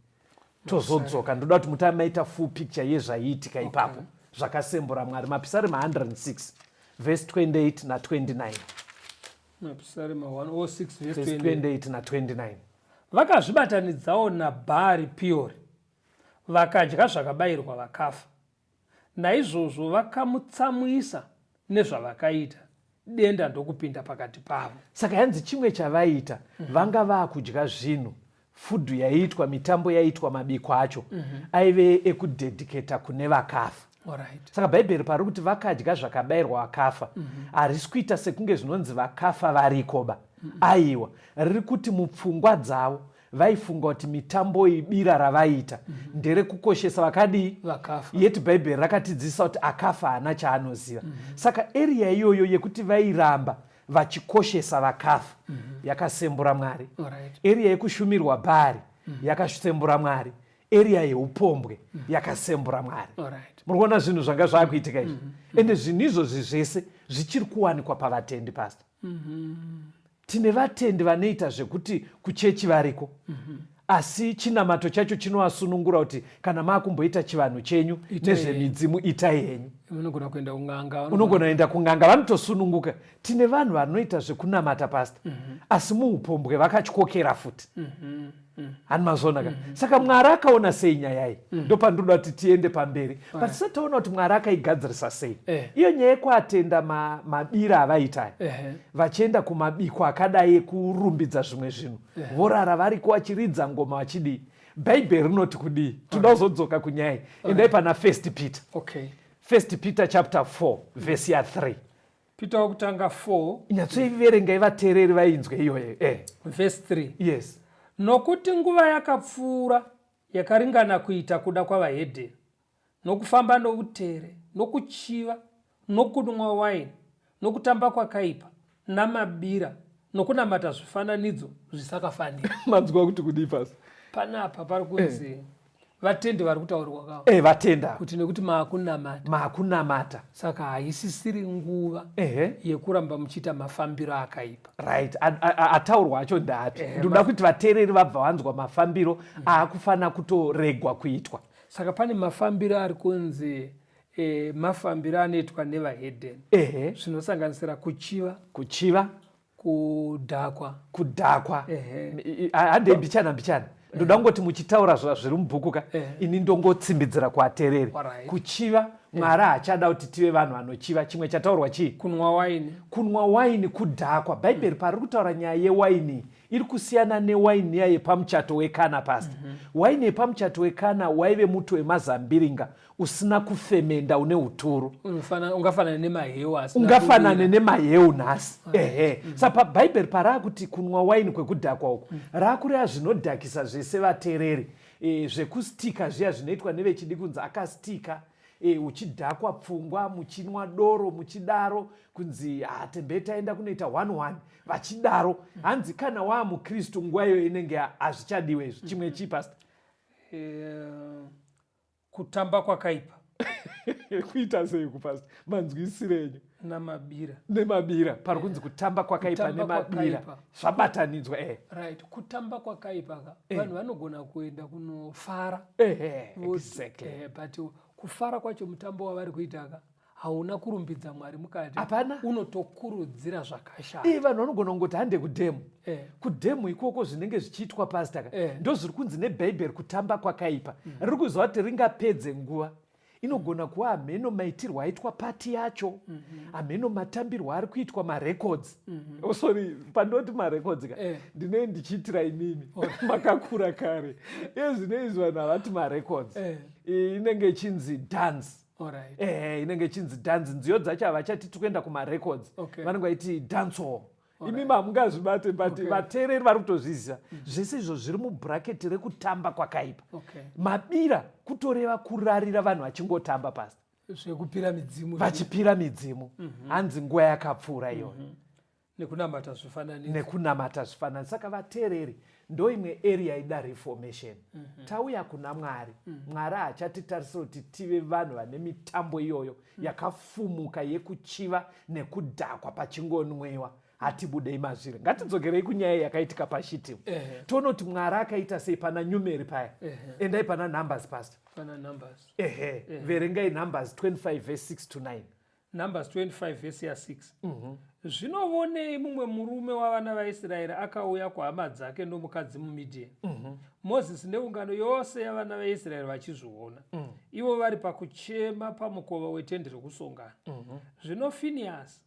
Tozodzoka. Ndoda kuti mutange maita full picture yezvaiitika ipapo. Zvakasembura Mwari. Mapisarema 106 verse 28 na 29. Mapisarema 106 verse Verse 28 na 29. Vakazvibatanidzawo naBhaari Peori, vakadya zvakabayirwa vakafa. Naizvozvo vakamutsamwisa nezvavakaita, denda ndokupinda pakati pavo. Saka yanzi chimwe chavaiita, vanga vaakudya zvinhu, food yaiitwa, mitambo yaiitwa, mabiko acho aive ekudedicata kune vakafa. Saka Bhaibheri pari kuti vakadya zvakabayirwa vakafa, harisi kuita sekunge zvinonzi vakafa varikoba. Aiwa, riri kuti mupfungwa dzavo vaifunga kuti mitambo iyi bira ravaiita nderekukoshesa vakadii? Vakafa. Yet Bhaibheri rakatidzidzisa kuti akafa haana chaanoziva. Saka area iyoyo yekuti vairamba vachikoshesa vakafa yakasembura Mwari. Area yekushumirwa Bhaari yakasembura Mwari. Area yeupombwe yakasembura Mwari. Muri kuona zvinhu zvanga zvakuitika izvi. Ende zvinhu izvozvi zvese zvichiri kuwanikwa pavatendi pastor. Tine vatendi vanoita zvekuti kuchechi variko, asi chinamato chacho chinovasunungura kuti kana maakumboita chivanhu chenyu nezvemidzimu itai henyu. Unogona kuenda kun'anga. Unogona kuenda kun'anga, vanotosununguka. Tine vanhu vanoita zvekunamata pastor, asi muupombwe vakatyokera futi. Hani mazviona ka? Saka Mwari akaona sei nyaya iyi? Ndopandinoda kuti tiende pamberi. But tisati taona kuti Mwari akaigadzirisa sei. Iyo nyaya yekuatenda mabira avaita aya. Vachienda kumabiko akadai ekurumbidza zvimwe zvinhu. Vorara variko vachiridza ngoma vachidii. Bhaibheri rinoti kudii? Toda kuzodzoka kunyaya iyi. Endai pana First Peter. First Peter chapter 4 verse ya 3. Peter wokutanga 4. Nyatsoiverengai vateereri vainzwe iyoyo. Verse 3. Yes. Nokuti nguva yakapfuura yakaringana kuita kuda kwavahedheni, nokufamba noutere, nokuchiva, nokunwa waini, nokutamba kwakaipa, namabira, nokunamata zvifananidzo zvisakafanira. Manzwa kuti kudii pasi? Panapa pari kunzi vatendi vari kutaurirwa kavo. Vatenda. Kuti nekuti maakunamata. Maakunamata. Saka haisisiri nguva yekuramba muchiita mafambiro akaipa. Right. Ataurwa acho ndaapi? Ndinoda kuti vateereri vabva vanzwa mafambiro aakufanira kutoregwa kuitwa. Saka pane mafambiro ari kunzi mafambiro anoitwa nevahedheni. Zvinosanganisira kuchiva. Kuchiva. Kudhakwa. Kudhakwa. Handei mbichana mbichana. Ndoda kungoti muchitaura zviri mubhuku ka, ini ndongotsimbidzira kuvateereri. Kuchiva, Mwari haachada kuti tive vanhu vanochiva. Chimwe chataurwa chii? Kunwa waini. Kunwa waini kudhakwa. Bhaibheri pariri kutaura nyaya yewaini iri kusiyana newaini iya yepamuchato weKana, pastor. Waini yepamuchato weKana waive muto wemazambiringa usina kufemenda, une uturu. Ungafanane nemaheu asina Ungafanane kubira. nemaheu nhasi. Saka Bhaibheri paraakuti kunwa waini kwekudhakwa uku, raakureva zvinodhakisa zvese vateereri. Zvekustika zviya zvinoitwa nevechidiki kunzi akastika, uchidhakwa pfungwa, muchinwa doro, muchidaro kunzi tembe taenda kunoita 1-1 vachidaro. Hanzi kana waa muKristu nguva iyoyo inenge hazvichadiwe izvi. Chimwe chii pastor? Kutamba kwakaipa. Kuita sei kupastor? Manzwisiro enyu. Namabira. Nemabira pari kunzi kutamba kwakaipa nemabira zvabatanidzwa e. Right, kutamba kwakaipa ka eh. Vanhu vanogona kuenda kunofara. Exactly. But kufara kwacho, mutambo wavari kuita ka, hauna kurumbidza Mwari mukati. Hapana. Unotokurudzira zvakashata. Vanhu vanogona kungoti hande kudhemu. Kudhemu ikoko zvinenge zvichiitwa, pastor ka, ndo zviri kunzi neBhaibheri kutamba kwakaipa. Riri kuziva kuti ringapedze nguva, inogona kuva hameno maitirwo aitwa party yacho, hameno matambirwo ari kuitwa marecords. Oh, sorry, pandoti marecords ka, ndinei ndichiitira imimi makakura kare. Iye zvino izvi vanhu havati marecords. Inenge ichinzi dance. Inenge ichinzi dance. Nziyo dzacho havachati tikuenda kumarecords. Vanenge vaiti dancehall. Imi hamungazvibate, but vateereri vari kutozviziva. Zvese izvo zviri mubracket rekutamba kwakaipa. Mabira kutoreva kurarira vanhu vachingotamba, pastor. Zvekupira midzimu. Vachipira midzimu. Hanzi nguva yakapfuura iyoyo. Nekunamata zvifananidzo. Nekunamata zvifananidzo. Saka vateereri, ndo imwe area ida reformation. Tauya kuna Mwari, Mwari haachatitarisira kuti tive vanhu vane mitambo iyoyo yakafumuka yekuchiva nekudhakwa pachingonwewa. Hatibudei mazviri, ngatidzokerei kunyaya yakaitika paShitimu. Toona kuti Mwari akaita sei pana Numeri paya. Endai pana Numbers, pastor. Pana Numbers. Ehe, verengai Numbers 25 verse 6 to 9. Numbers 25 vhesi ya6. Zvino vonei, mumwe murume wavana vaIsraeri akauya kuhama dzake nomukadzi muMidhiani, Mozisi neungano yose yavana vaIsraeri vachizviona, ivo vari pakuchema pamukova wetende rokusongana. Zvino Finiyasi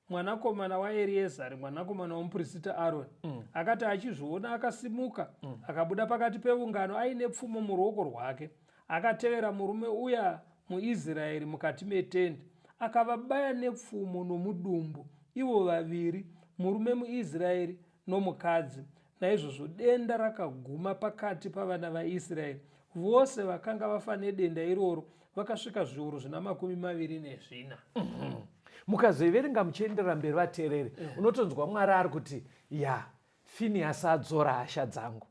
mwanakomana waEriezari, mwanakomana womuprista Aroni, akati achizviona, akasimuka, akabuda pakati peungano aine pfumo muruoko rwake, akatevera murume uya muIsraeri mukati metende, akavabaya nepfumo nomudumbu ivo vaviri, murume muIsraeri nomukadzi. Naizvozvo denda rakaguma pakati pavana vaIsraeri. Vose vakanga vafa nedenda iroro vakasvika zviuru zvina 24. Mukazoiverenga muchienderera mberi, vateereri, unotonzwa Mwari ari kuti, ya, Finiyasi adzora hasha dzangu.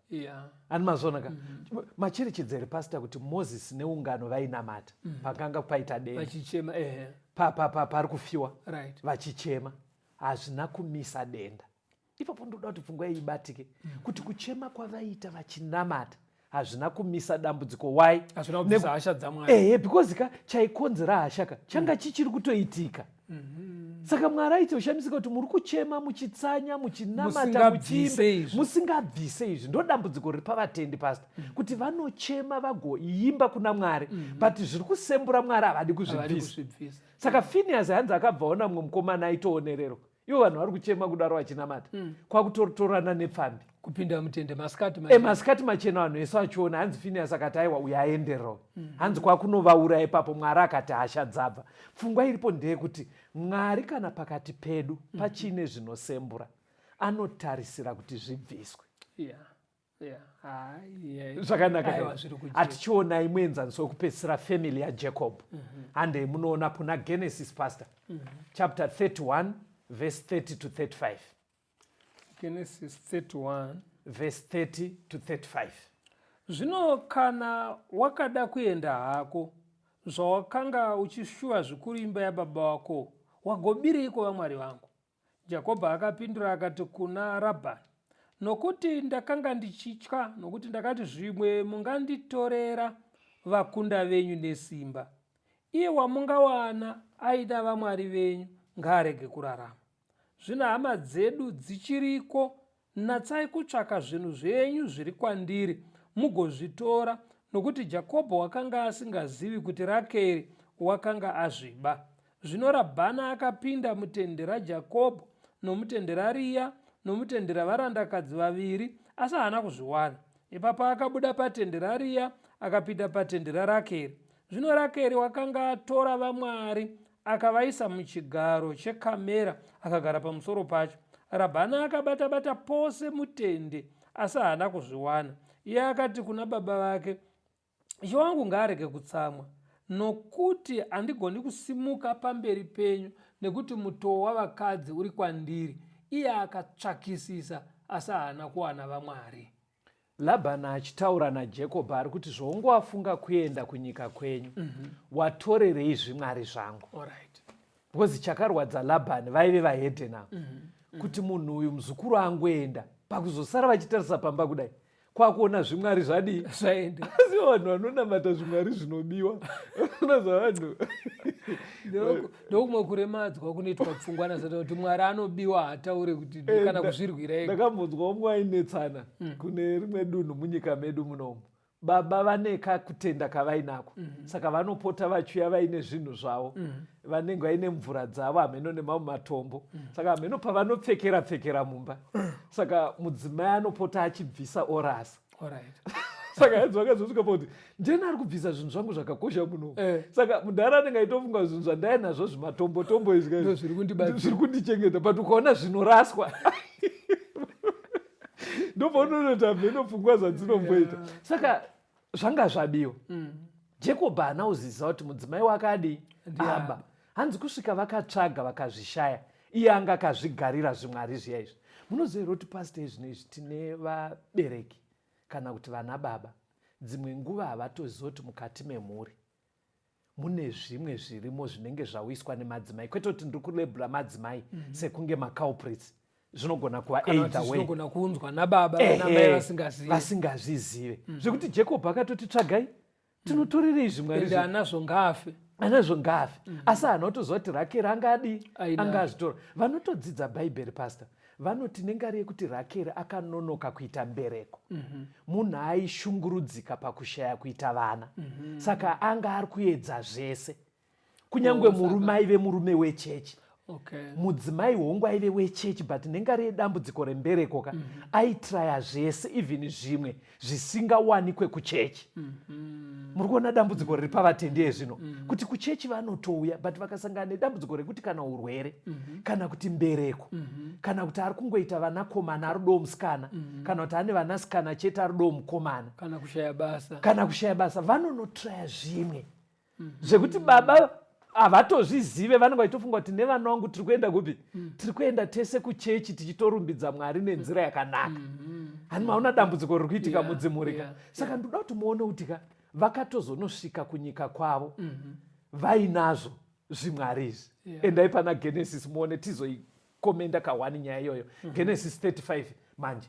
Ani mazona ka? Macherechedzeri, pastor, kuti Mozisi neungano vainamata pakanga paita denda? Vachichema, ehe. Pari kufiwa. Vachichema, hazvina kumisa denda. Ipapo ndoda kuti pfungwa iyi ibatike, kuti kuchema kwavaita vachinamata hazvina kumisa dambudziko. Why? Hazvina kubvisa hasha dzaMwari. Ehe, because ka chaikonzera hasha ka changa chichiri kutoitika. Saka Mwari aitoshamisika kuti muri kuchema, muchitsanya, muchinamata, Musingabvise muchiimba, izvi. Musingabvise izvi. Ndo dambudziko riri pavatendi, pastor, kuti vanochema vagoimba kuna Mwari, but zviri kusembura Mwari havadi Havadi kuzvibvisa. Kuzvibvisa. Saka Finias hanzi akabva ona mumwe mukomana aitoonererwa, ivo vanhu vari kuchema kudaro vachinamata, kwakutotorana nepfambi. Kupinda mutende masikati. Masikati machena, vanhu vese vachiona. Hanzi Finias akati, "Aiwa, uyo aendererawo." Hanzi kwakunovauraya ipapo, Mwari akati hasha dzabva. Pfungwa iripo ndeyekuti Mwari kana pakati pedu pachine zvinosembura, anotarisira kuti zvibviswe. Yeah. Hai, yeah. Zvakanaka. Aiwa, Here? Zviri kujeka. Hatichionai muenzaniso wekupedzisira, family yaJacob. Handei munoona kuna Genesis, pastor, chapter 31 verse 30 to 35. Genesis 31. Verse 30 to 35. Zvino kana wakada kuenda hako, zvawakanga uchishuva zvikuru imba yababa wako, wagobireiko vamwari vangu? Jakobho akapindura akati kuna Rabhani, "Nokuti ndakanga ndichitya, nokuti ndakati, zvimwe munganditorera vakunda venyu nesimba. Iye wamungawana aida vamwari venyu ngaarege kurarama. Zvino hama dzedu dzichiriko. Natsai kutsvaka zvinhu zvenyu zviri kwandiri mugozvitora." Nokuti Jakobho wakanga asingazivi kuti Rakeri wakanga azviba. Zvino Rabhani akapinda mutende raJakobho nomutende raRiya nomutende ravarandakadzi vaviri, asi haana kuzviwana. Ipapo akabuda patende raRiya akapinda patende raRakeri. Zvino Rakeri wakanga atora vamwari, akavaisa muchigaro chekamera, akagara pamusoro pacho. Rabhani akabata-bata pose mutende, asi haana kuzviwana. Iye akati kuna baba vake, "Ishe wangu ngaarege kutsamwa, nokuti handigoni kusimuka pamberi penyu, nekuti mutoo wavakadzi uri kwandiri." Iye akatsvakisisa, asi haana kuwana vamwari. Labhani achitaura naJakobho ari kuti, "Zvaungowafunga kuenda kunyika kwenyu, watorerei zvimwari zvangu?" Because chakarwadza Labhani vaive vahedhen ava, kuti munhu uyu muzukuru angoenda, pakuzosara vachitarisa pamba kudai, kwakuona zvimwari zvadii? Zvaenda. Asi vanhu vanonamata zvimwari zvinobiwa zvavanhu. Ndokumwe kuremadzwa kunoitwa pfungwa nasata kuti Mwari anobiwa, haataure kuti kana kuzvirwira ega. Ndakambonzwa umwe ainetsana kune rimwe dunhu munyika medu munomu. Baba vane kakutenda kavainako, saka vanopota vachiuya vaine zvinhu zvavo, vanenge vaine mvura dzavo, hameno nemamwe matombo, saka hameno pavanopfekera pfekera mumba. Saka mudzimai anopota achibvisa orasa. Saka hanzi vakazosvika pakuti, "Ndiani ari kubvisa zvinhu zvangu zvakakosha munomu?" Saka mudhara anenge aitofunga, "Zvinhu zvandai nazvo zvimatombo tombo izvi Ndo zviri kundibatsira. zviri kundichengeta." But ukaona zvinoraswa, ndopaunoona hameno pfungwa zvadzinomboita. Saka zvanga zvabiwa. Jacob haana kuziva kuti mudzimai wake adii. Ndiye aba. Hanzi kusvika vakatsvaga vakazvishaya, iye anga akazvigarira zvimwari zviya izvi. Munoziva here kuti, pastor, izvino izvi tine vabereki kana kuti vana baba, dzimwe nguva havatoziva kuti mukati memhuri mune zvimwe zvirimo zvinenge zvauyiswa nemadzimai? Kwete kuti ndiri kulabela madzimai sekunge maculprits, zvinogona kuva Kana kuti either way. Zvinogona kuunzwa nababa, vanamai vasingazivi. Vasingazvizive, zvekuti Jacob akatoti, "Tsvagai, tinotorerei zvimwari?" Ende anazvo ngaafe. Anazvo ngaafe, asi haana kutoziva kuti Rakeri angadi Ainazvo. anga azvitora. Vanotodzidza Bhaibheri, pastor, vanoti nengari yekuti Rakeri akanonoka kuita mbereko, munhu aishungurudzika pakushaya kuita vana, saka anga ari kuedza zvese, kunyange Oh, murume aive murume wechechi. Mudzimai hongu aive wechechi, but nengari yedambudziko rembereko ka, aitraya zvese, even zvimwe zvisingawanikwe kuchechi. Muri kuona dambudziko riri pavatendi ezvino, kuti kuchechi vanotouya, but vakasangana nedambudziko rekuti kana urwere, kana kuti mbereko, kana kuti ari kungoita vanakomana, ari kudawo musikana, kana kuti ane vanasikana chete, ari kudawo mukomana, kana kushaya basa, kana kushaya basa, vanonotraya zvimwe zvekuti baba havatozvizive. Vanenge vachitofunga kuti, "Nevana vangu tiri kuenda kupi? Tiri kuenda tese kuchechi tichitorumbidza Mwari nenzira yakanaka." Hani maona dambudziko riri kuitika mudzimhuri ka? Saka ndoda kuti muone kuti ka, vakatozonosvika kunyika kwavo vainazvo zvimwari izvi. Endai pana Genesis muone, tizoikomenda kahwani nyaya iyoyo. Genesis 35 manje.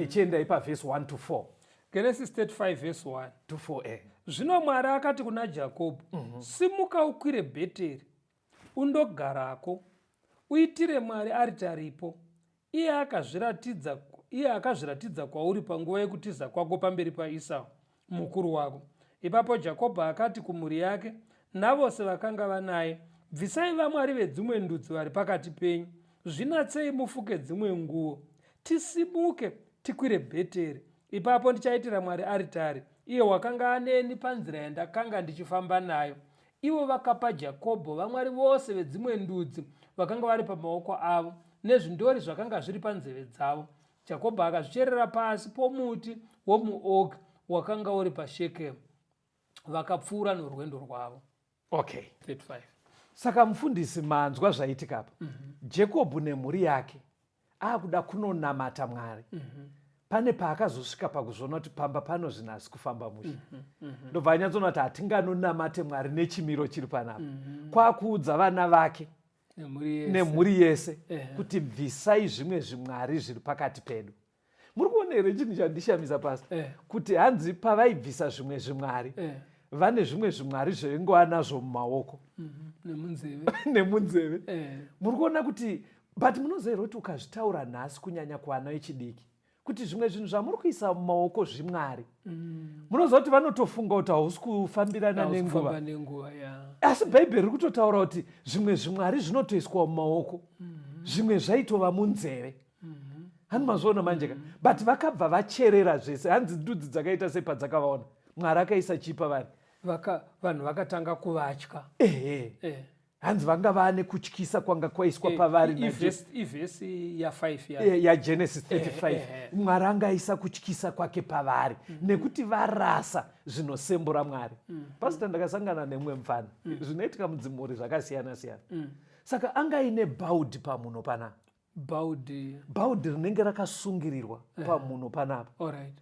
Chiendai pavhesi 1 to 4. Genesis 35 verse 1 to 4. Zvino Mwari akati kuna Jakobho, "Simuka ukwire Bheteri, undogarako, uitire Mwari aritaripo, iye akazviratidza kwauri panguva yekutiza kwako pamberi paEsau mukuru wako." Ipapo Jakobho akati kumhuri yake navose vakanga vanaye, "Bvisai vamwari vedzimwe ndudzi vari pakati penyu, zvinatsei, mufuke dzimwe nguo, tisimuke tikwire Bheteri. Ipapo ndichaitira Mwari aritari, iye wakanga aneni panzira yandakanga ndichifamba nayo." Ivo vakapa Jakobho vamwari vose vedzimwe ndudzi vakanga vari pamaoko avo nezvindori zvakanga zviri panzeve dzavo. Jakobho akazvicherera pasi pomuti womuoki wakanga uri paShekemu. Vakapfuura norwendo rwavo. Okay. 35. Saka mufundisi, manzwa zvaitika apa. Jakobho nemhuri yake akuda kunonamata Mwari. Pane paakazosvika pakuzviona kuti pamba pano zvinhu hasi kufamba mushe. Ndobva anyatsoona kuti hatinganonamate Mwari nechimiro chiri panapa. Kwakuudza vana vake nemhuri yese, nemhuri yese kuti, "Bvisai zvimwe zvimwari zviri pakati pedu." Muri kuona here chinhu chandishamisa, pastor? Kuti hanzi pavaibvisa zvimwe zvimwari, vane zvimwe zvimwari zvaingova nazvo mumaoko nemunzeve. Nemunzeve. Muri kuona kuti, but munoziva here kuti ukazvitaura nhasi, kunyanya kuvana vechidiki, kuti zvimwe zvinhu zvamuri kuisa mumaoko zvimwari, munoziva kuti vanotofunga kuti hausi kufambirana Hausi nenguva? Kufamba nenguva, ya. Asi Bhaibheri riri kutotaura kuti zvimwe zvimwari zvinotoiswa mumaoko, zvimwe zvaitova munzeve. Hani mazviona manje ka? But vakabva vacherera zvese. Hanzi ndudzi dzakaita sei padzakavaona? Mwari akaisa chii pavari? Vanhu vakatanga kuvatya. Ehe. Hanzi vanga vaane kutyisa kwanga kwaiswa pavari Ivhesi ya5 ya. YaGenesis 35. Mwari angaisa kutyisa kwake pavari nekuti varasa zvinosembura Mwari. Pastor, ndakasangana nemumwe mufana. Zvinoitika mudzimhuri zvakasiyana siyana. Saka anga aine bhaudhi pamuno panapa. Bhaudhi? Bhaudhi rinenge rakasungirirwa pamuno panapa, Alright.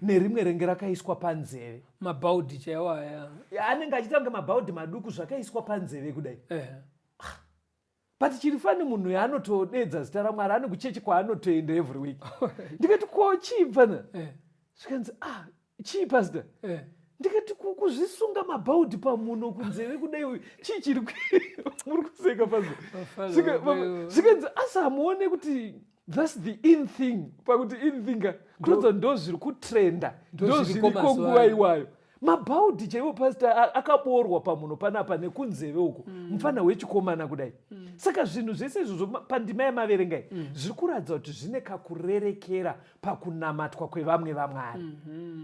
Nerimwe ringe rakaiswa panzeve. Mabhaudhi chaiwo aya? Anenge achiita kunge mabhaudhi maduku, zvakaiswa panzeve kudai. But chiri funny, munhu yaanotodedza zita raMwari, ane kuchechi kwaanotoenda every week. Ndikati, "Ko chii, mfana?" Zvikanzi, "Ah, chii, pastor?" Ndikati, "Kuzvisunga mabhaudhi pamuno, kunzeve kudai uyu, chii chiri muri kuseka, pastor?" Vafana Zvikanzi, "Asi hamuone kuti that's the in thing?" Pakuti in thing ka, kuratidza ndo zviri kutrenda, Ndo ndo zviriko zviriko mazuva nguva ano. iwayo. Mabhaudhi chaivo, pastor, akaborwa pamuno panapa nekunzeve uku, mufana wechikomana kudai. Saka zvinhu zvese izvozvo pandima yamaverengai zviri kuratidza kuti zvine kakurerekera pakunamatwa kwevamwe vamwari,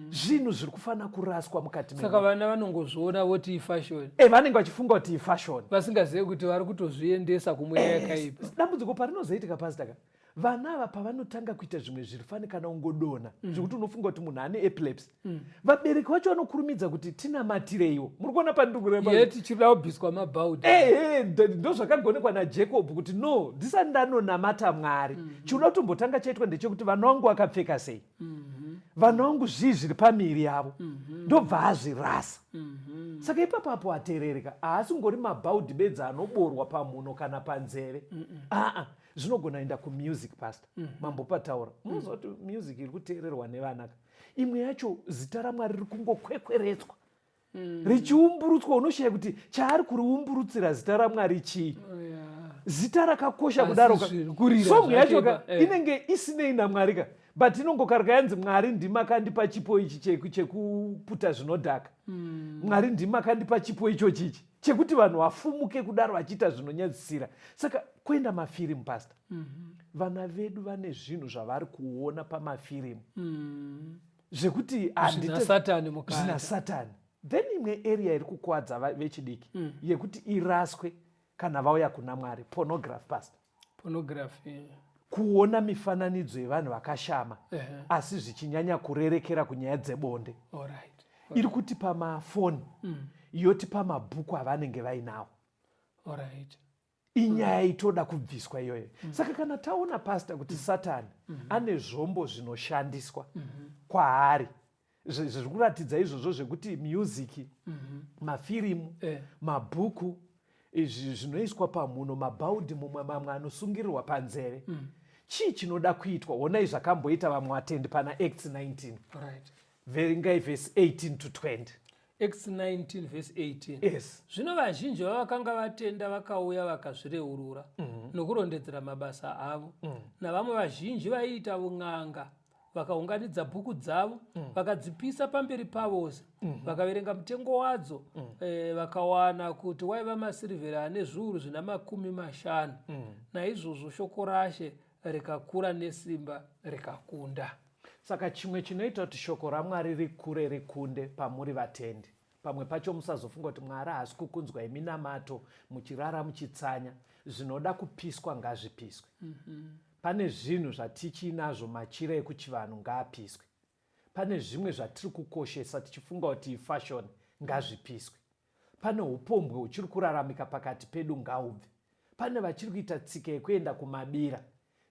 zvinhu zviri kufanira kuraswa mukati Saka vana vanongozviona voti ifashion. E, vanenge vachifunga kuti ifashion. Vasingazivi kuti vari kutozviendesa kumweya yakaipa. Dambudziko parinozoitika, pastor ka, vana ava pavanotanga kuita zvimwe zviri funny, kana ungodonha zvekuti unofunga kuti munhu ane epilepsy, vabereki vacho vanokurumidza kuti tinamatireiwo. Muri kuona pandiri kureva? Yeti chirida kubviswa mabhaudhi. Ehe, ndo zvakagonekwa naJacob kuti no, ndisati ndanonamata Mwari, chinoda kutombotanga chaitwa ndechekuti vana vangu vakapfeka sei, vana vangu zvii zviri pamiri yavo, ndobva azvirasa. Saka ipapo ateerereka, haasi ngori mabhaudhi bedzi anoborwa pamuno kana panzeve, aa, zvinogona enda kumusic. Pastor, mambopataura, munoziva kuti music iri kuteererwa nevanaka, imwe yacho zita raMwari riri kungokwekweretswa richiumburutswa. Unoshaya kuti chaari kuriumburutsira zita raMwari chii, zita rakakosha Asi kudaro ka. zviri kurira Song yacho ka zvakepa, eh. inenge isinei naMwari ka, but inongokarika yanzi, "Mwari ndimakandipa chipo ichi chekuputa zvinodhaka. Mwari ndimakandipa chipo ichochi ichi chekuti vanhu vafumuke kudaro vachiita zvinonyadzisira." Saka kuenda mafirimu, pastor, vana vedu vane zvinhu zvavari kuona pamafirimu zvekuti Zvina Satani mukati. Zvina Satani. Then imwe area iri kukwadza vechidiki yekuti iraswe kana vauya kuna Mwari, pornography, pastor. Pornography. Kuona mifananidzo yevanhu vakashama, asi zvichinyanya kurerekera kunyaya dzebonde, iri kuti pamafoni, yoti pamabhuku avanenge vainawo. Inyaya itoda kubviswa iyoyo. Saka kana taona, pastor, kuti Satani ane zvombo zvinoshandiswa kwaari zviri kuratidza izvozvo zvekuti music, mafirimu, mabhuku, izvi zvinoiswa pamhuno, mabhaudhi, mumwe mamwe anosungirirwa panzeve, chii chinoda kuitwa? Honai zvakamboita vamwe vatendi pana Acts 19. Verengai vhesi 18 to 20. Acts 19 verse 18. Yes. Zvino vazhinji vavakanga vatenda vakauya vakazvireurura nokurondedzera mabasa avo. Navamwe vazhinji vaiita un'anga vakaunganidza bhuku dzavo, vakadzipisa pamberi pavose. Vakaverenga mutengo wadzo, vakawana kuti waiva masirivheri ane zviuru zvina 50. Naizvozvo shoko raShe rikakura nesimba, rikakunda. Saka chimwe chinoita kuti shoko raMwari rikure rikunde pamuri vatendi, pamwe pacho musazofunga kuti Mwari haasi kukunzwai minamato muchirara muchitsanya. Zvinoda kupiswa ngazvipiswe. Pane zvinhu zvatichinazvo, machira ekuchivanhu ngaapiswe. Pane zvimwe zvatiri kukoshesa tichifunga kuti ifashion, ngazvipiswe. Pane upombwe huchiri kuraramika pakati pedu, ngaubve. Pane vachiri kuita tsika yekuenda kumabira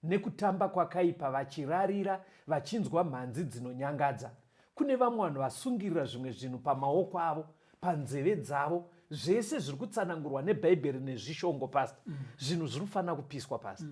nekutamba kwakaipa, vachirarira vachinzwa mhanzi dzinonyangadza. Kune vamwe vanhu vasungirira zvimwe zvinhu pamaoko avo, panzeve dzavo, zvese zviri kutsanangurwa neBhaibheri nezvishongo, pastor. Zvinhu zviri kufanira kupiswa, pastor.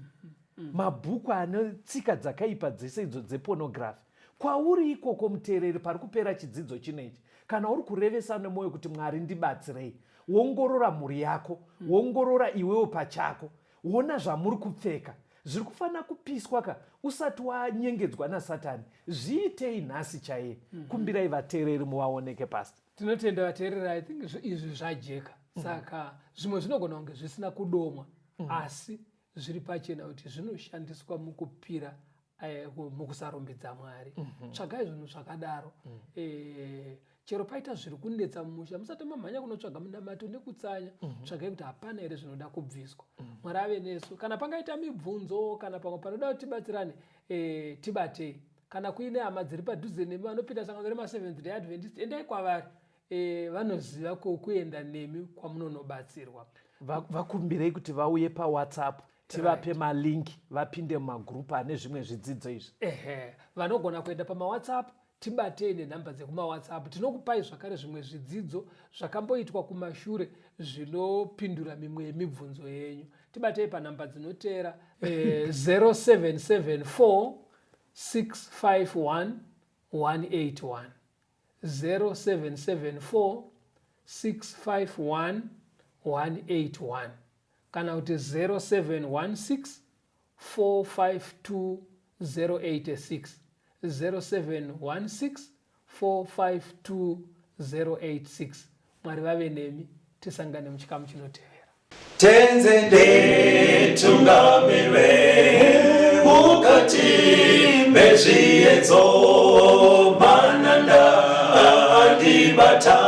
Mabhuku ane tsika dzakaipa dzese idzo dzepornography. Kwauri ikoko, muteereri, pari kupera chidzidzo chino ichi, kana uri kurevesa nemwoyo kuti, "Mwari, ndibatsirei," wongorora mhuri yako, wongorora iwewo pachako, wona zvamuri kupfeka zviri kufanira kupiswa ka. Usati wanyengedzwa naSatani, zviitei nhasi chaiye. Kumbirai vateereri muvaoneke, pastor. Tinotenda vateereri. I think izvi zvajeka. Saka zvimwe zvinogona kunge zvisina kudomwa, asi zviri pachena kuti zvinoshandiswa mukupira mukusarumbidza Mwari. Tsvagai zvinhu zvakadaro. Chero paita zviri kunetsa mumusha, musati mamhanya kunotsvaga munamato nekutsanya, tsvagai kuti hapana here zvinoda kubviswa. Mwari ave nesu. Kana pangaita mibvunzo kana pamwe panoda kuti tibatsirane, tibatei. Kana kuine hama dziri padhuze nemi vanopinda sangano remaSeventh Day Adventist, endai kwavari. Vanoziva kwokuenda nemi kwamunonobatsirwa. Vakumbirei kuti vauye paWhatsApp, tivape malink vapinde mumagurupu ane zvimwe zvidzidzo izvi. Ehe, vanogona kuenda pamaWhatsApp. Tibatei nenhamba dzekumaWhatsApp. Tinokupai zvakare zvimwe zvidzidzo zvakamboitwa kumashure zvinopindura mimwe yemibvunzo yenyu. Tibatei panhamba dzinoteera 0774 651 181, 0774 651 181, kana kuti 0716 452 086, 0716 452 086. Mwari vave nemi, tisangane muchikamu chinotevera. Tenzi nditungamire mukati mezviedzo, mananda andibata,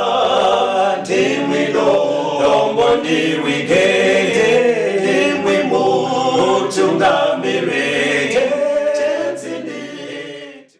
ndimwi dombo ndiwige, ndimwi mutungamire.